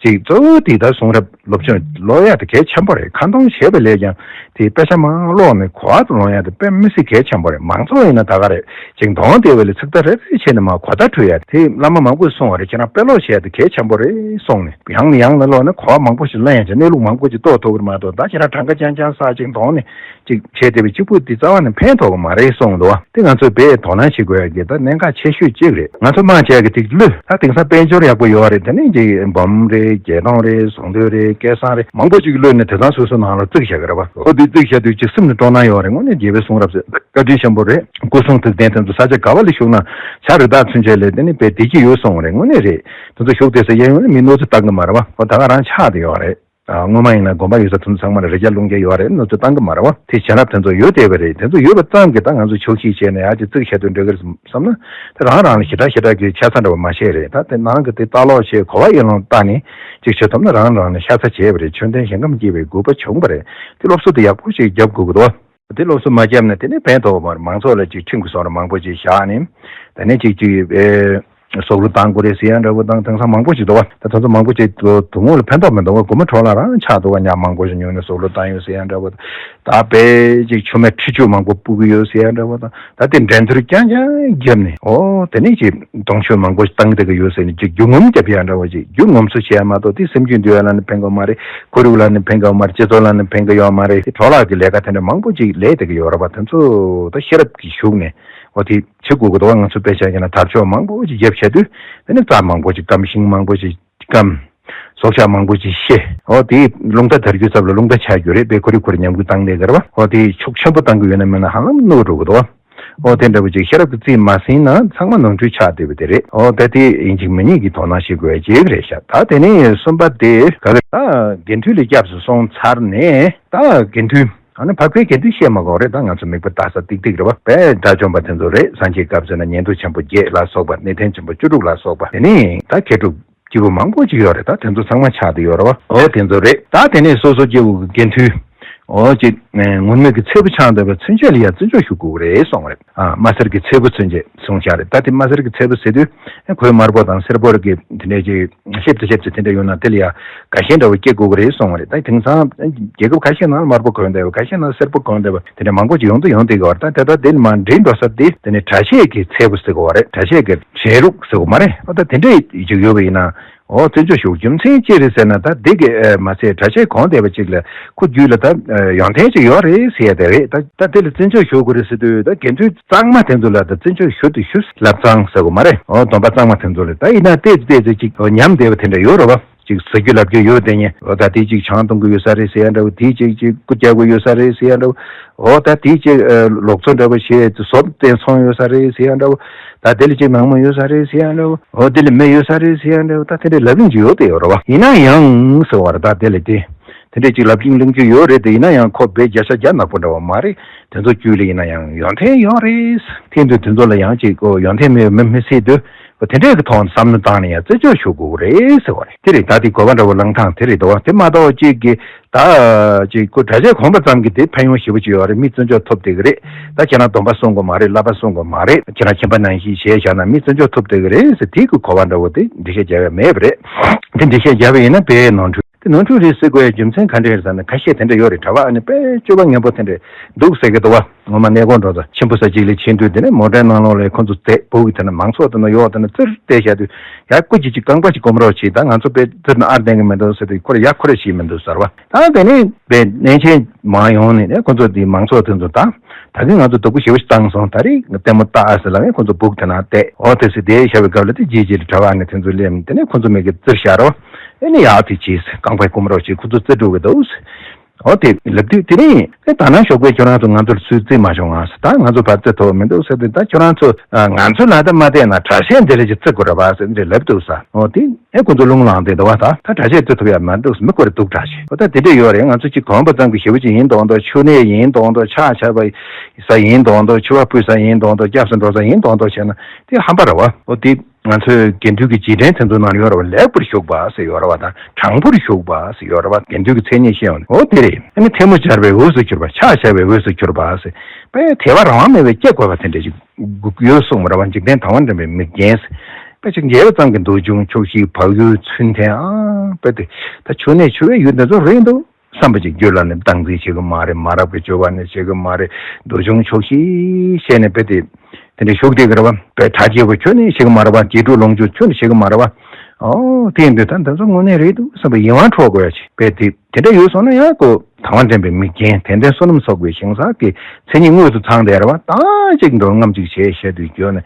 ཅིག་གཙོ་བོ་དེ་ད་གསུང་རབ་སློབ་སྦྱོང་ཀློག་ཡ་དེ་གལ་ཆེན་པོ་རེད། ཁ་འདོན་བྱས་པ་ལས་ཀྱང་དེ་དཔེ་ཆ་མང་ཀློག་ནས་གོ་བ་དེ་ལོན་ཡ་དེ་དཔེ་མི་སྲིད་གལ་ཆེན་པོ་རེད། མང་ཚོགས་ཡིན་ན་ད་ག་རེད། ཅིག་གདོང་དེ་བས་ལ་ཚིག་མཐའ་རེ་རེ་བྱས་ནས་མར་གོ་བརྡ་འཕྲོད་ཡ་དེ་བླ་མ་མང་པོས་གསུངས་པ་རེད། ཁྱེད་རང་དཔེ་ཀློག་བྱས་ཏེ་གལ་ཆེན་པོ་རེད་གསུངས་ནས། ཡང་ནས་ཡང་ནས་ཀློག་ནས་གོ་བ་མང་པོ་ཞིག་ལེན་ཡ་ཅིག་གནས་ལུགས་མང་པོ་ཅིག་རྟོགས་ཐུབ་ཀྱི་རེད་མ་གཏོགས། ད་ཁྱེད་རང་གྲངས་ཀ་རྐྱང་རྐྱང་བསགས་ཅིག་གདོང་ནས་ཅིག་བྱས་དེ་བས་གཅིག་པུ་དེ་རྩ་བ་ནས་ཕན་ཐོགས་ཀྱི་མ་རེད་གསུངས་འདུག་བ། དེ་ང་ཚོས་དཔེ་དོ་སྣང་བྱེད་དགོས་ཡ་གི་ད་གནད་འགག་ཆེ་ཤོས་གཅིག་རེད། ང་ཚོ་མང་ཆེ་གི་ཐིག་བློས་ད་དེང་སང་དཔལ་འབྱོར་ཡག་པོ་ཡོད་རེད། དེ་ནས་ཅིག་འབུམ་རེད། བརྒྱད་སྟོང་རེད། ཟུང་དུ་རེད། སྐལ་བཟང་རེད། མང་པོ་ཅིག་བློས་ནས་དེང་སང་སོ་སོའི་ནང་ལ་བརྩིགས་བཞག་གི་རེད་བ། འོ་དེ་བརྩིགས་བཞག་དུས་ཅིག་སེམས་ནས་སྤྲོ་སྣང་ཡོད་རེད། དངོས་གནས་རྒྱལ་བའི་གསུང་རབ་ཟེར། བཀའ་དྲིན་ཆེན་པོ་རེད། སྐུ་གསུང་ཐུགས་རྟེན་དེ་ཚོ་ས་ཆ་ག་བ་ལ་བཞུགས་ན་བྱ་རི་དྭགས་ཚུན་ཆད་ལས་དེ་ནི་དཔེ་བདེ་སྐྱིད་ཡོད་གསུངས་རེད། དངོས་གནས་རེད། དེ་ཚོ་བཞུགས་བསྡད་ས་གཡས་གཡོན་ལ་མི་གནོད་འཚེ་བཏང་གི་མ་རེད་བ། ཨོ་ད་ག་རང་ཆགས་བསྡད་ཡོད་རེད། ཨ་སྔོན་མ་ཡིན་ན་དགོན་པ་ཡོད་ས་དེ་ཚོ་ཚང་མ་ལ་རི་རྒྱ་ཀླུང་རྒྱ་ཡོད་རེད། གནོད་འཚེ་བཏང་གི་མ་རེད་བ། དེ་བྱིན་རླབས་དེ་ཚོ་ཡོད་བསྡད་པ་རེད། དེ་ཚོ་ཡོད་པ་ཙམ་གྱིས་ད་ང་ཚོ་ཕྱོགས་བཞི་བྱས་ནས་ཡར་ཅིག་བརྩིགས་བཞག་དུས་འགྲིག་གི་རེད་བསམ་ན། དེ་རང་རང་ལ་ཞེ་དྲག་ཞེ་དྲག་གི་ཆགས་ས་འདྲ་བ་མ་བཤད་རེད། ད་དེ་ནང་གི་དེ་ལྟ་ཀློག་བྱས་གོ་བ་ཡེ་ལོང་བཏང་ནས་ཅིག་བྱེད་ཐུབ་ན་རང་རང་ལ་ཤ་ཚ་བྱས་པ་རེད། མཆོད་རྟེན་ཞིང་ཁམས་སྐྱིད་པའི་དགོས་པ་བྱུང་བ་རེད། དེ་སློབ་གསོ་དེ་ཡག་པོ་ཞིག་རྒྱབ་དགོས་ཀྱི་འདུག་བ། དེ་སློབ་གསོ་མ་བརྒྱབ་ན་དེ་ནས་ཕན་ཐོགས་མ་རེད། མང་ཚོགས་ལ་ཅིག་ཁྲིམས་ཀྱི་བཟོ་འདྲ་མང་པོ་ཅིག་བཞག་ནས། ད་ནས་ཅིག་ཅིག་ཨེ་སྲོག་བླུ་བཏང་དགོས་རེད་ཟེར་ཡ་འདྲ་བོ་དང་། དེང་སང་མང་པོ་ཞིག་འདུག་བ། ད་དེ་ཚོ་མང་པོ་ཅིག་དོ་དོ་དགོང་ལ་ཕན་ཐོགས་མི་འདུག་བ། དགོང་མོ་འཕྲོ་བརླག་རང་ཆགས་འདུག་བ། ཉ་མང་པོ་ཞིག་ཉོས་ནས་སྲོག་བླུ་བཏང་ཡོད་ཟེར་ཡ་འདྲ་བོ། ད་དཔེ་ཅིག་མཆོད་མེ་ཁྲི་བཅུ་མང་པོ་སྤུ་གི་ཡོད་ཟེར་ཡ་འདྲ་བོ་དང་། ད་དེ་འགྲན་བསྡུར་རྐྱང་རྐྱང་བརྒྱབ་ནས། ཨོ་དེ་ནས་ཅིག་གདོང་མཆོད་མང་པོ་བཏང་བསྡད་ཀྱི་ཡོད་ཟེར་ནས་ཅིག་རྒྱུ་ངོམ་རྒྱབ་ཡ་འདྲ་བོ། ཅིག་རྒྱུ་ངོམ་སོ་བྱེད་ཡ་མ་གཏོགས་དེ་སེམས་རྒྱུད་འདུལ་ཡ་ལ་ནི་ཕན་གི་ཡོད་མ་རེད། ཁོར་ཡུག་ལ་ནི་ཕན་གི་ཡོད་མ་རེད། སྤྱི་ཚོགས་ལ་ནི་ཕན་གི་ཡོད་མ་རེད། དེ་འཕྲོ་བརླག་གི་ལས་ཀ་དེ་འདྲ་མང་པོ་ཅིག་ལས་བསྡད་ཀྱི་ཡོད་རེད་བ། དེ་ཚོ་ད་ཤེས་རབ་ཀྱི་ཤུགས་ནས། འོ་དེ་བྱེད་དགོས་ཀྱི་འདུག་བ། ང་ཚོ་དཔེ་ཆ་ཡིན་ན་དར་ལྕོག་མང་པོ་ཅིག་བརྒྱབ་བྱས་དུས། དེ་ནི་རྩྭ་མང་པོ་ཅིག་སྐམ། ཤིང་མང་པོ་ཅིག་སྐམ། སྲོག་ཆགས་མང་པོ་ཅིག་ཤི། འོ་དེ་རླུང་རྟ་དར་རྒྱུའི་ཚབ་ལ་རླུང་རྟ་ཆགས་རྒྱུ་རེད། དཔེ་ཁོར་ཡུག་ཁོར་ཉམས་རྒུད་བཏང་བསྡད་ཀྱི་རེད་བ། འོ་དེ་ཤུགས་ཆེན་པོ་བཏང་གི་ཡོད་ན་མེད་ན་ཧ་ལམ་རྣོ་འགྲོ་གི་འདུག་བ། འོ་དེ་འདྲ་བོ་ཅིག་ཤེས་རབ་ཀྱིས་རྩིས་མ་ཟིན་ན་ཚང་མ་ནོར་འཁྲུལ་ཆགས་བསྡད་པ་དེ་རེད། འོ་ད་དེ་ཡིན་གཅིག་མིན་གཉིས་ཀྱི་དོ་སྣང་བྱེད་དགོས་ཡ་ཅིག་རེད་ཤག་ད་དེ་ནས་གསུམ་པ་དེ་ག་རེ། ད་དགེ་འདུན་ལ་སྐྱབས་སུ་སོང་ཚར་ནས། ད་དགེ་འདུན། ཨ་ནི་བར་པའི་དགེ་འདུན་བཤད་མ་དགོས་རེད། ད་ང་ཚོ་མིག་དཔེ་ལྟ་ས་ཏིག་ཏིག་རེད་བ། དཔེ་དགྲ་བཅོམ་པ་དེ་ཚོ་རེད། སངས་རྒྱས་སྐབས་ཟེར་ན་ཉན་ཐོས་ཆེན་པོ་བརྒྱད་ལ་སོགས་པ། གནས་བརྟན་ཆེན་པོ་བཅུ་དྲུག་ལ་སོགས་པ། དེ་ནས་ད་མཁས་གྲུབ་སྐྱེས་བུ་མང་པོ་ཅིག་ཡོད་རེད། ད་དེ་ཚོ་ཚང་མ་ཆགས་བསྡད་ཡོད་རེད་བ། འོ་དེ་ཚོ་རེད། ད་དེ་ནས་སོ་སོ་སྐྱེ་བོ་གི་དགེ་འདུན། འོ་ཅིག་ངུར་སྨྲིག་གི་ཚལ་བུ་འཆང་འདོད་པའི་ཚུན་ཆད་ལ་ཡང་བརྩི་འཇོག་ཞུ་དགོས་རེད་གསུངས་རེད། ཨ་དམར་སེར་གྱི་ཚལ་བུ་ཚུན་ཆད་གསུངས་བཞག་རེད། ད་དེ་དམར་སེར་གྱི་ཚལ་བུ་ཟེར་དུས་གོས་དམར་པོ་དང་སེར་པོ་རིགས་ཀྱི་དེ་འདྲས་ཅིག་ཤེབ་ཏུ་ཤེབ་ཏུ་དེ་འདྲ་ཡོད་ན་དེ་ལ་ཡ་དགའ་ཞེན་འདྲ་བོ་སྐྱེ་དགོས་ཀྱི་རེད་གསུངས་པ་རེད། ད་དེང་སང་རྒྱལ་ཁབ་ཁ་ཤས་ནང་དམར་པོ་གོན་བསྡད་པ། ཁ་ཤས་ནང་སེར་པོ་གོན་བསྡད་པ། དེ་འདྲ་མང་པོ་ཅིག་ཡོང་དུ་ཡོང་བསྡད་ཀྱི་ཡོད་རེད། ད་དེ་ལྟར་དེ་ལ་མར་འདྲེས་འགྲོ་ས་དེ་དེ་ནི་གྲྭ་ཆས་ཀྱི་ཚལ་བུ་ཟེར་གི་ཡོད་རེད། གྲྭ་ཆས་ཀྱི་བྲན་རུག་ཟེར་གི་མ་རེད། ཨ་ད་དེ་འདྲས་ཅིག་ཡོད་པ་ཡིན་ན། འོ་བརྩི་འཇོག་ཞུ་རྒྱུ་མཚན་ཅི་རེད་ཟེར་ན། ད་འདི་གི་ཨེ་མ་ཚད་གྲྭ་ཆས་གོན་བསྡད་པ་ཅིག་ལ་ཁོ་རྒྱུད་ལ་ད་ཨེ་ཡོན་ཏན་ཅིག་ཡོད་རེད་ཟེར་ཡ་དེ་རེད། ད་ད་དེ་ལ་བརྩི་འཇོག་ཞུ་དགོས་རེད་ཟེར་དུས། ད་དགེ་འདུན་གཙང་མ་དེ་ཚོ་ལ་ད་བརྩི་འཇོག་ཞུ་དུ་ཞུ། བླ་གཙང་ཟེར་དགོས་མ་རེད། འོ་སྡོམ་པ་གཙང་མ་དེ་ཚོ་ལ་ད་ཡིན་ན་ཏོག་ཙམ་ཏོག་ཙམ་ཅིག་འོ་ཉམས་བསྡད་པ་དེ་འདྲ་ཡོད་རེད་བ། ཅིག་ཟ་རྒྱུ་ལབ་རྒྱུ་ཡོད་དེ་ཉེ། འོ་ད་དེ་ཅིག་ཆང་འཐུང་གི་ཡོད་ས་རེད་ཟེར་ཡ་འདྲ་བོ། དེ་ཅིག་ཅིག་རྐུ་རྒྱག་གི་ཡོད་ས་རེད་ཟེར་ཡ་འདྲ་བོ། འོ་ད་དེ་ཅིག་ཨ་ལོག་འཚོ་འདྲ་བོ་བྱས་ཏེ་ཟོག་དེ་འཚོང་ཡོད་ས་རེད་ཟེར་ཡ་འདྲ་བོ། ད་དེ་ལ་ཅིག་ནག་མོ་ཡོད་ས་རེད་ཟེར་ཡ་འདྲ་བོ། འོ་དེ་ལ་མེ་ཡོད་ས་རེད་ཟེར་ཡ་འདྲ་བོ། ད་དེ་འདྲའི་ལབ་གླེང་ཅིག་ཡོད་དེ་ཡོད་རེད་བ། ཡིན་ན་ཡང་ཟེར་བ་རེད། ད་དེ་ལ་དེ་དེ་འདྲའི་ཅིག་ལབ་གླེང་གླེང་རྒྱུ་ཡོད་རེད་དེ། ཡིན་ན་ཡང་ཁོ་དཔེ་བརྒྱ་ཆ་བརྒྱ་ནག་པོ་འདྲ་བ་མ་རེད། དེ་ཚོ་རྒྱུད་ལ་ཡིན་ན་ཡང་ཡོན་ཏན་ཡོད་རེད། དེ་འདྲ་དེ་ཚོ་ལ་ཡང་ཅིག་ཨོ་ཡོན་ཏན་མེད་པ་མི་མི་སྲིད་དུས། དེ་འདྲའི་གི་ཐོག་ནས་བསམ་བློ་བཏང་ནས་ཡང་བརྩི་འཇོག་ཞུ་དགོས་རེད་ཟེར་བ་རེད། དེ་རེད། ད་དེ་དགོས་པ་འདྲ་བོ་ལངས་སྟངས་དེ་རེད་དོ། དེ་མ་གཏོགས་གཅིག་གི་ད་ཅིག་ཁོ་གྲྭ་ཆས་གོན་པ་ཙམ་གྱིས་དེ་ཕན་ཡོན་ཞེ་པོ་ཅིག་ཡོད་རེད། མི་བརྩི་འཇོག་ཐོབ་བསྡད་ཀྱི་རེད། ད་ཁྱེད་རང་སྡོམ་པ་སྲུང་དགོས་མ་རེད། བསླབ་པ་སྲུང་དགོས་མ་རེད། ཁྱེད་རང་ཁྱིམ་པ་ནང་བཞིན་བྱས་བཞག་ན་མི་བརྩི་འཇོག་ཐོབ་བསྡད་ཀྱི་རེད་ཟེར། དེ་གི་གོ་བ་འདྲ་བོ་དེ་འགྲེལ་བཤད་རྒྱག་ཡ་མེད་པ་རེད། དེ་འགྲེལ་བཤད་རྒྱག་པ་ཡིན་ན་དཔེ་ནོར་འཁྲུལ། ནོར་འཁྲུལ་རེད་ཟེར་དགོས་ཡ་རྒྱུ་མཚན་ག་འདྲས་རེད་ཟེར་ན། ཁ་ཤས་དེ་འདྲ་ཡོད་རེད། གྲྭ་པ་ཨ་ནི་དཔེ་སྤྱོད་པ་ངན་པོ་དེ་འདྲ་འདུག་ཟེར་གི་འདུག་བ། ངོ་མ་གནས་སྐོར་འགྲོ་ས་ཆེན་པོ་ས་གཅིག་ལ་ཕྱིན་དུས། དེ་ནས་མོ་ཊའི་ནང་ལོགས་ལ་ཁོ་ཚོ་བསྡད། སྦུག་གི་དེ་ན་མང་ཚོགས་དེ་ན་གཡོག་དེ་ན་བཙིར་བསྡད་བཞག་དུས། ཡ་སྐུ་མཁྱེན་ཅིག་རྐང་པ་ཅིག་སྐོམ་རོགས་བྱེད། ད་ང་ཚོ་དཔེ་བཙིར་ན་ཨར་བསྟན་གི་མི་འདུག་ཟེར་དུས། ཁོ་ར་ཡ་ཁོ་ར་བྱེད་མི་འདུག་ཟེར་བ། ད་དེ་ནས་དཔེ་གནས་ཆེན་མང་ཡོང་ནས་ནས་ཁོ་ཚོ་དེ་མང་ཚོགས་དེ་ཚོ་ད། ད་གིན་ང་ཚོ་སྡུག་པོ་ཞེ་པོ་ཞིག་བཏང་སོང་། ད་རེས་ལྟད་མོ་ལྟ་ཨ་ཟེར་ལབ་ཡིན། ཁོ་ཚོ་སྦུག་དེ་ན་བསྡད། འོ་དེ་སྲིད་དེ་བཞག་པའི་སྐབས་ལ་དེ་རྗེས་རྗེས་ལ་གྲྭ་པ་ཨ་ནི་དེ་ཚོ་སླེབས་ནས། དེ་ནས་ཁོ་ཚོ་མི་གི་བཙིར་བཞག་རོ། ཨེ་ནི་ཡག་དེ་བྱས། རྐང་པ་སྐོམ་རོགས་བྱས། ཁོ་ཚོ་བཙིར་འགྲོ་གི་འདུག་འོ་དེ་ལབ་དུས། དེ་ནས་ཨེ་ད་ནང་ཞོགས་པའི་ཁྱོད་རང་ཚོ་ང་ཚོར་སུས་བཙིར་མ་བྱུང་ང་ཟེར། ད་ང་ཚོ་ཕར་བཙིར་ཐུབ་མི་འདུག་ཟེར་དུས། ད་ཁྱོད་རང་ཚོ་ང་ཚོ་ལ་ད་མ་བལྟས་ན་གྲྭ་ཆས་འདི་ལ་ཅིག་བཙིར་དགོས་རེད་པ་ཟེར་འདྲ་ལབ་འདུག་ཟེར། འོ་དེ། ཨེ་ཁོ་ཚོ་རླུང་ལངས་བསྡད་འདུག་བ། ད་ད་གྲྭ་ཆས་བཙིར་ཐུབ་ཡ་མ་འདུག་མི་སྐོར་རེ་འདུག་གྲྭ་ཆས། འོ་ད་དེ་འདྲ་ཡོད་རེད། ང་ཚོ་གཅིག་གོམ་པ་ཙམ་གྱི་ཞེ་པོ་ཅིག་ཡིན་མདོག་མདོག། ཆུ་ནས་ཡིན་མདོག་མདོག། ཕྱག་བྱ་བ་ས་ཡིན་མདོག་མདོག། མཆོད་པ་ཕུལ་ས་ཡིན་མདོག་མདོག། སྐྱབས་སུ་འགྲོ་ས་ཡིན་མདོག་མདོག་བྱས་ན་དེ་ཧམ་པ་རེད་བ། འོ་དེ་ང་ཚོའི་དགེ་འདུན་གྱི་རྗེས་དྲན་དེ་ཚོ་ནང་ཡོད་རེད་བ། ལེགས་པར་བཞུགས་པ་ཟེར་ཡོད་རེད་བ། དང་དྲང་པོར་བཞུགས་པ་ཟེར་ཡོད་རེད་བ། དགེ་འདུན་གྱི་མཚན་ཉིད་བཤད་ཡོང་ནས། འོ་དེ་རེད། ཨ་ནི་ཐལ་མོ་སྦྱར་བའི་འོས་སུ་གྱུར་པ། ཕྱག་བྱ་བའི་འོས་སུ་གྱུར་པ་ཟེར། དཔེ་དད་པ་རང་དབང་མེད་པའི་སྐྱེ་དགོས་པ་དེ་འདྲ་ཞིག་དགོས་ཡོད་གསུངས་པ་རེད་བ། འཇིག་རྟེན་དང་བ་འདྲེན་པའི་མིག་རྒྱན། དཔེ་ཅིག་མཇལ་བ་ཙམ་གྱིས་འདུལ་བྱུང་ཆོག་ཤེས་བག་ཡོད་ཚུལ་ལྡན། ཨ་དཔེ་དེ་ད་ཆོས་གནས་ཆོས་པའི་ཡུལ་འདི་ཚོ་རེད་འདུག་བསམ་པ་ཅིག་རྒྱུད་ལ་ནི་སྟངས་འཛིན་བྱེད་གི་མ་རེད། མ་རབས་ཀྱི་སྤྱོད་པ་ནི་བྱེད་གི་མ་རེད། འདུལ་བྱུང་ཆོག་ཤེས་བྱས་ནས་དཔེ་དེ་དེ་འདྲ་བཞུགས་བསྡད་གི་རེད་བ། དཔེ་གྲྭ་སྐྱེས་པོ་ཁྱོན་ནས་བྱེད་གི་མ་རེད་བ། དགེ་ཕྲུག་ལོངས་སྤྱོད་ཁྱོན་ནས་བྱེད་གི་མ་རེད་བ། ཨོ་དེ་ཡིན་དུས་ད་འདི་ཚོ་དངོས་གནས་རེད་འདུག་བསམ་པའི་ཡིད་དབང་འཕྲོག་དགོས་ཡ་ཅིག་དཔེ་དེ་དེ་འདྲ་ཡོད་སོང་ན། ཡང་ཁོ་དང་བ་འདྲེན་པའི་མིག་རྒྱན། དད་ལྡན་བསོད་ནམས་ཚོགས་པའི་ཞིང་ས་གི་མཚན་ཉིད་དངོས་སུ་ཚང་བསྡད་རེད་བ། ད་ཅིག་འདོད་རྔམ་ཅིག་བྱས་བཤད་དུས་སྐྱོ་ནས་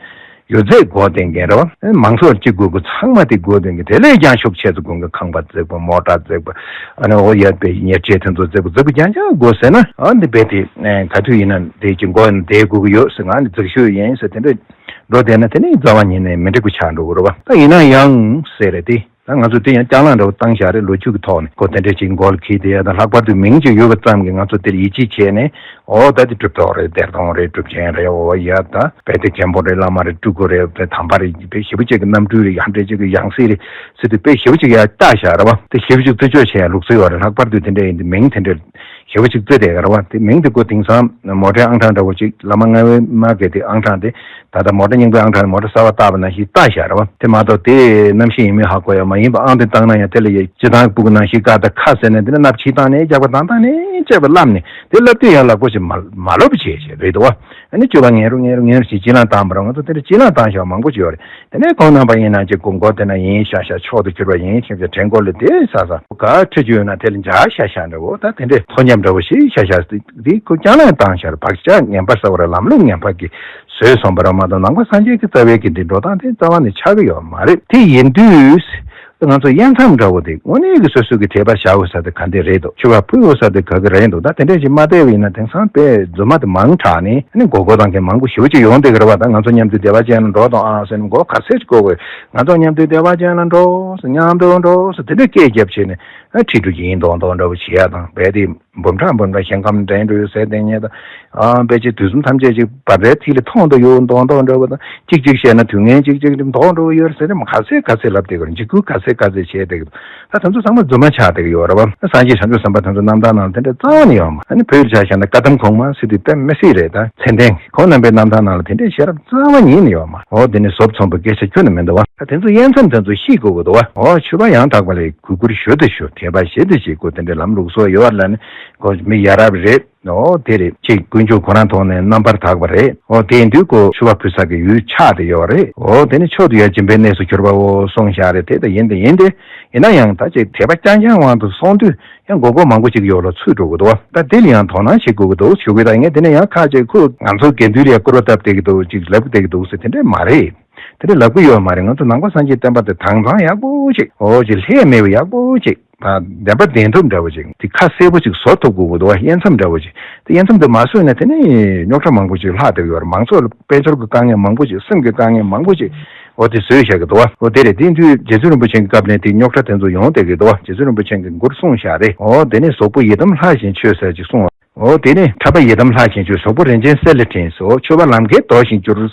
ཡོད་ཚད་སྒོ་བསྟེན་མཁན་རེད་བ། མང་ཚོགས་གཅིག་དགོས་དགོས་ཚང་མ་དེ་སྒོ་བསྟེན་མཁན། དེ་ལས་ཀྱང་ཤུགས་ཆེ་ཚོ་དགོན་གྱི་ཁང་པ་བརྩེགས་པ། མོ་ཊ་བརྩེགས་པ། ཨ་ནི་འོ་ཡ་དཔེ་ཉེར་སྤྱད་དེ་ཚོ་བརྩེགས་པ་བརྩེགས་པ་རྐྱང་རྐྱང་དགོས་ཟེར་ན། ཨ་འདི་རྦད་དེ་ག་དུས་ཡིན་ན་དེ་ཅིག་སྒོ་ནས་བསྡད་དགོས་ཀྱི་ཡོད་ཟེར། ང་ནི་འཛུལ་ཞུགས་ཡིན་ཟེར་དེ་འདྲ་འགྲོ་བསྡད་ན་དེ་ནི་རྩ་བ་ཉིད་ནས་མི་འགྲིག་པ་ཆགས་འགྲོ་གི་རེད་བ། ད་ཡིན་ན་ཡང་ཟེར་རེད་དེ། ད་ང་ཚོ་དེ་ཡང་རྐྱང་ལངས་འདྲ་བོ་བཏང་བཞག་རེད། ལོ་རྒྱུས་ཀྱི་ཐོག་ནས་ཁོ་དེ་འདྲ་ཅིག་མགོ་ལ་འཁྱེར་བསྡད་ཡ་དང་། ལྷག་པར་དུ་མིང་ཅིག་ཡོད་པ་ཙམ་གྱིས་ང་ཚོ་དེར་ཡིད་ཆེས་བྱས་ནས། འོ་ད་དེ་གྲུབ་ཐོབ་རེད། གཏེར་སྟོན་རེད། གྲུབ་ཆེན་རེད། འོ་ཡ་ད་དཔེ་དེ་མཁན་པོ་རེད། བླ་མ་རེད། སྤྲུལ་སྐུ་རེད། དེ་དམ་པ་རེད། དཔེ་ཞེ་པོ་ཅིག་གི་རྣམ་སྤྲུལ་རེད། ཡང་འདྲ་ཅིག་གི་ཡང་སྲིད་རེད་ཟེར་དུས་དཔེ་ཞེ་པོ་ཅིག་ཡར་བལྟ་བཞག་རེད་བ། དེ་ཞེ་པོ་ཅིག་རྩི་སྤྱོད་བྱེད་ཡ་ལུགས་སྲོལ་ཡོད་རེད། ལྷག་པར་དུ་དེ་འདྲ་ཡིན་དུས་མིང་དེ་འདྲ་ཞེ་པོ་ཅིག་བརྩི་བསྡད་ཡོད་རེད་བ། དེ་མིང་དེ་ཁོ་དེང་སང་མོ་ཊའི་ཨང་གྲངས་འདྲ་བོ་ཅིག་བླ་མ་ལྔ་པའི་མ་གི་དེ་ཨང་གྲངས་དེ། ད་ལྟ་མོ་ཊ་རྙིང་པའི་ཨང་གྲངས་ནས་མོ་ཊ་གསར་པ་བཏགས་པ་ནང་བཞིན་བཏགས་བཞག་རེད་བ། དེ་མ་གཏོགས་དེ་རྣམ་ཤེས་ཡིན་མིན་ཧ་གོ་ཡ་མ་ཡིན་པ། ཨང་དེ་བཏགས་ན་ཡང་དེ་ལ་ཡ་སྤྱིར་བཏང་སྤུ་གུ་ནང་བཞིན་ཀ་དང་ཁ་ཟེར་ནས། དེ་ནས་སྣབས་ཕྱིས་བཏང་ནས། རྒྱགས་པ་བཏང་བཏང་ནས། བཅད་པ་བརླབས་ནས། དེ་བརླབས་དུས་ཡང་ལག་པ་ཞིག་མ་མ་ལོབས་བྱས་བྱས་རེད་འདུག་བ། ཨ་ནི་སྤྱོད་པ་ངན་རུ་ངན་རུ་ངན་རུ་ཞིག་ཅིག་ལངས་བཏང་བ་རེད། ང་ཚོ་དེ་འདྲ་ཅིག་ལངས་བཏང་བཞག་མང་པོ་ཅིག་ཡོད་རེད། དེ་ནས་ཁོང་རྣམ་པ་ཡིན་ན་ཅིག་གོ་མགོ་དེ་ན་ཡིན་ཤག་ཤག་མཆོག་ཏུ་གྱུར་པ་ཡིན་ཤག་ཤག་དྲན་སྐོར་ལ་དེ་ས་ས་ག་ཁྲིད་རྒྱུ་ཡོད་ན་དེ་ལ་འཇགས་ཤག་ཤག་འདྲ་བོ། ད་དེ་འདྲའི་ཐོ་རྙེད་འདྲ་བོ་ཞིག་ཤག་ཤག་དེ་ཁོ་རྐྱང་ལངས་བཏང་ཤག་རེད། བག་ཆགས་ངན་པ་ཟེར་བ་རེད། ལམ་ལུགས་ངན་པ་གིས་བཟོས་སོང་བ་རེད་མ་གཏོགས། ནང་པ་སངས་རྒྱས་ཀྱི་རྩ་བའི་གི་འདི་འགྲོ་སྟངས་དེ་རྩ་བ་ནས་ཆགས་ཀྱི་ཡོད་མ་རེད། དེ་ཡིན་དུས་ང་ཚོ་དབྱེ་མཚམས་འདྲ་བོ་དེ་དངོས་གནས་ཀྱི་སོ་སོ་གི་དད་པ་བྱ་དགོས་ས་དེ་ག་འདི་རེད་འདུག་མཆོད་པ་ཕུལ་དགོས་ས་དེ་ག་གི་རེད་འདུག་ད་དེ་འདྲས་ཞིག་མ་བལྟས་པ་ཡིན་ན། དེང་སང་དཔེ་རྫུན་མ་དེ་མང་དྲགས་ནས། ཨ་ནི་མགོ་སྐོར་བཏང་མཁན་མང་པོ་ཞེ་པོ་ཅིག་ཡོང་བསྡད་ཀྱི་རེད་བ། ད་ང་ཚོ་མཉམ་དུ་བདེ་བ་ཅན་ལ་འགྲོ་དང་ཨ་ཟེར་ནས་མགོ་ག་ཚད་ཅིག་སྐོར་དགོས། ང་ཚོ་མཉམ་དུ་བདེ་བ་ཅན་ལ་འགྲོ་ཟེར། མཉམ་དུ་འགྲོ་ཟེར། དེ་འདྲས་སྐད་རྒྱབ་བྱས་ནས། ཨ་ཁྲིད་འགྲོ་གི་ཡིན་མདོག་མདོག་འདྲ་བོ་བྱེད་ཡ་དང་། རྦད་དེ་འབུམ་ཕྲག་འབུམ་ཕྲག་ཞིང་ཁམས་འདྲེན་འགྲོ་ཡོད་ཟེར་བསྡད་མཁན་དང་། ཨ་དཔེ་ཅིག་དུས་གསུམ་ཐམས་ཅད་ཅིག་བཛྲའི་ཐིག་ལེ་མཐོང་དུ་ཡོད་མདོག་མདོག་འདྲ་བོ་དང་། གཅིག་གཅིག་བཤད་ན་དུས་ངན་གཅིག་གཅིག་མདོག་འདྲ་བོ་ཡོད་ཟེར་ནས་ག་ཚད་ག་ཚད་ལབ་བསྡད་ཀྱི་རེད། འཇིགས་སྐུལ་ག་ཚད་ག་ཚད་བྱས་བསྡད་ཀྱི་འདུག་ད་དེ་ཚོ་ཚང་མ་རྫུན་མ་ཆགས་བསྡད་ཀྱི་ཡོད་རེད་བ། སངས་རྒྱས་བྱང་ཆུབ་སེམས་དཔའ་དེ་ཚོ་རྣམ་ཐར་ནང་ལ་དེ་འདྲ་རྩ་བ་ནས་ཡོད་མ་རེད། ཨ་ནི་བོད་ཡུལ་ཆ་བཞག་ན་བཀའ་གདམས་གོང་མ་ཟེར་དུས་དཔེ་མི་སྲིད་རེད། ད་མཚན་ལྡན་ཁོང་རྣམ་པའི་རྣམ་ཐར་ནང་ལ་དེ་འདྲའི་ཤེས་རབ་རྩ་བ་ཉིད་ནས་ཡོད་མ་རེད། འོ་དེ་ནི་ཟོབ་ཚོམ་པའི་སྐད་ཆ་ཁྱོན་ནས་མི་འདུག་བ། ད་དེ་ཚོ་དབྱེ་མཚམས་དེ་ཚོ་ཤེས་དགོས་ཀྱི་འདུག་བ། འོ་མཆོད་པ་ཡང་དག་པ་ལ་གུས་བཀུར་ཞུ་དང་ཞུ། དད་པ་བྱེད་དང་བྱེད་དགོས། དེ་འདྲའི་ལམ་ལུགས་སྲོལ་ཡོད་པ་ལ་ནི་ཁོ་མི་ཡ་རབས་རེད། འོ་དེ་རེད། ཅིག་དཀོན་མཆོག་ཁོ་རང་ཐོག་ནས་རྣམ་པར་དག་པ་རེད། འོ་དེ་ཡིན་དུས་ཁོ་མཆོད་པ་ཕུལ་ས་གི་ཡུལ་ཆགས་བསྡད་ཡོད་རེད། འོ་དེ་ནི་མཆོག་ཏུ་ཡ་སྦྱིན་པའི་གནས་སུ་གྱུར་པའོ་གསུངས་བཞག་རེད། དེ་ད་ཡིན་དེ་ཡིན་ཏེ། ཡིན་ན་ཡང་ད་ཅིག་དད་པ་རྐྱང་རྐྱང་དབང་དུ་སོང་དུས་ཡང་མགོ་སྐོར་མང་པོ་ཅིག་ཡོག་ལ་ཚུད་འགྲོ་གི་འདུག་བ། ད་དེ་ལ་ཡང་དོ་སྣང་བྱེད་དགོས་ཀྱི་འདུག་ཞུ་གི། ད་ངས་དེ་ནས་ཡང་ཁ་ཅིག་ཁོ་ང་ཚོ་དགེ་འདུན་ལ་སྐུར་བ་བཏབ་བསྡད་ཀྱི་འདུག་ཅིག་ལབ་བསྡད་ཀྱི་འདུག་ཟེར། དེ་འདྲ་མ་རེད། དེ་འདྲ་ལབ་ཀྱི་ཡོད་མ་རེད། ང་ཚོ་ནང་པ་སངས་རྒྱས་བསྟན་པ་དེ་དྭངས་གཙང་ཡག་པོ་ཅིག་འོ་ཅིག་ལྷད་མེད་པ་ཡག་པོ་ཅིག་ད་བདེན་པ་བདེན་ཐུབ་འདྲ་བོ་ཅིག་དེ་ཁ་གསལ་པོ་ཅིག་བཟོ་ཐུབ་དགོས་ཀྱི་འདུག་བ། དབྱེ་མཚམས་འདྲ་བོ་ཅིག་དེ་དབྱེ་མཚམས་དེ་མ་བཟོས་ན་དེ་ནི་རྙོག་དྲ་མང་པོ་ཅིག་ལྷག་བསྡད་ཀྱི་ཡོད་རེད། མང་ཚོགས་ལ་དཔལ་འབྱོར་གྱི་དཀའ་ངལ་མང་པོ་ཅིག་སེམས་ཀྱི་དཀའ་ངལ་མང་པོ་ཅིག་འོ་དེ་བཟོས་བཞག་གི་འདུག་བ། འོ་དེ་རེད། དེ་དུས་རྗེ་བཙུན་རིན་པོ་ཆེ་གི་སྐབས་ནས་དེ་རྙོག་དྲ་དེ་ཚོ་ཡོང་བསྡད་ཀྱི་འདུག་བ། རྗེ་བཙུན་རིན་པོ་ཆེ་གིས་མགུར་གསུངས་བཞག་རེད། འོ་དེ་ནས་གཟུགས་པོ་ཡི་དམ་ལྷ་བཞིན་མཆོད་ཟེར་ཅིག་གསུངས། འོ་དེ་ནས་འཁྲབ་པ་ཡི་དམ་ལྷ་བཞིན་མཆོད། གཟུགས་པོ་རིན་ཆེན་གསེར་ལས་བྲིས་སོ། མཆོད་པ་ལམ་ཁའི་རྡོ་བཞིན་བསྒྱུར།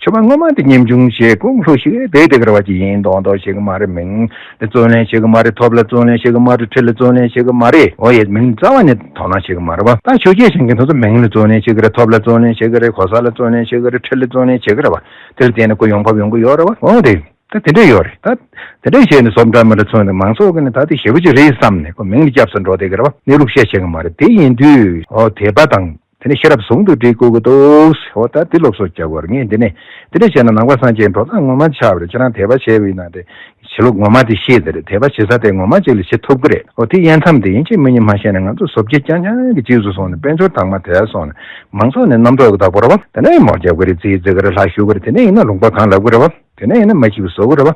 མཆོད་པ་སྔོན་མ་དེ་ཉམ་ཆུང་བྱས། དགུང་ལོ་བཞི་བརྒྱད་བསྡད་བསྡད་ཀྱི་རེད་བ། ཅིག་ཡིན་མདོག་མདོག་བྱེད་ཀྱི་མ་རེད། མིང་ལ་བརྩོན་ལེན་བྱེད་ཀྱི་མ་རེད། ཐོབ་ལ་བརྩོན་ལེན་བྱེད་ཀྱི་མ་རེད། ཁྲི་ལ་བརྩོན་ལེན་བྱེད་ཀྱི་མ་རེད། འོ་ཡ་མིང་རྩ་བ་ནས་དོ་སྣང་བྱེད་ཀྱི་མ་རེད་བ། ད་ཆོས་བརྒྱད་བྱེད་མཁན་དེ་ཚོ་མིང་ལ་བརྩོན་ལེན་བྱེད་ཀྱི་རེད། ཐོབ་ལ་བརྩོན་ལེན་བྱེད་ཀྱི་རེད། གོ་ས་ལ་བརྩོན་ལེན་བྱེད་ཀྱི་རེད། ཁྲི་ལ་བརྩོན་ལེན་བྱེད་ཀྱི་རེད་བ། དེ་ལ་བརྟེན་ནས་ཁོ་ཡོང་འབབ་ཡོང་གི་ཡོད་རེད་བ། འོ་དེ། ད་དེ་འདྲ་ཡོད་རེད། ད་དེ་འདྲ་བྱས་ནས་བཟོ་འདྲ་མི་འདྲ་ཚོས་ནས་མང་ཚོགས་ཀྱི་ནས་ད་དེ་ཞེ་པོ་ཅིག་རེད་བསམ་ནས་ཁོ་མིང་ལ་སྐྱབས་སུ་འགྲོ་བསྡད་ཀྱི་རེད་བ། གནས་ལུགས་བཤད་བྱེད་ཀྱི་མ་རེད། དེ་ཡིན་དུས་ཨོ་དད་པ་དང་། དེ་ནས་ཤེས་རབ་ཟུང་དུ་སྒྲིལ་དགོས་ཀྱི་འདུག་འོ་ད་དེ་སློབ་གསོ་རྒྱག་དགོས་རེད། ངས་འདི་ནས་དེ་འདྲ་བྱས་ན་ནང་པ་སངས་རྒྱས་འགྲོ་སྟངས་ངོ་མ་ཆགས་པ་རེད། ཁྱེད་རང་དད་པ་བྱས་པ་ཡིན་ན་དེ་བྱེད་ལུགས་ངོ་མ་དེ་ཤེས་དེ་རེད། དད་པ་བྱེད་ས་དེ་ངོ་མ་ཅིག་ལ་བྱེད་ཐུབ་ཀྱི་རེད། འོ་དེ་དབྱེ་མཚམས་དེ་ཡིན་གཅིག་མིན་གཉིས་མ་ཤེས་ན་ང་ཚོ་བཟོ་བྱེད་རྐྱང་རྐྱང་གི་རྗེས་སུ་སོང་ནས་དཔལ་འབྱོར་དྭངས་མ་དེ་སོང་ནས་མང་ཚོགས་ནས་རྣམ་རྟོག་གི་བདག་པོ་རེད་བ། དེ་ནས་མོ་རྒྱབ་ཀྱི་རེད། རྩིས་རྩི་གི་རེད། ལྷ་ཞུ་གི་རེད། དེ་ནས་ཡིན་ན་ལུང་པ་གང་ལབ་གི་རེད་བ། དེ་ནས་ཡིན་ན་མ་ཤེས་པ་བཟོ་གི་རེད་བ།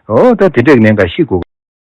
འོ་ད་དེ་འདྲས་ཀྱི་གནད་འགག་ཤེས་དགོས།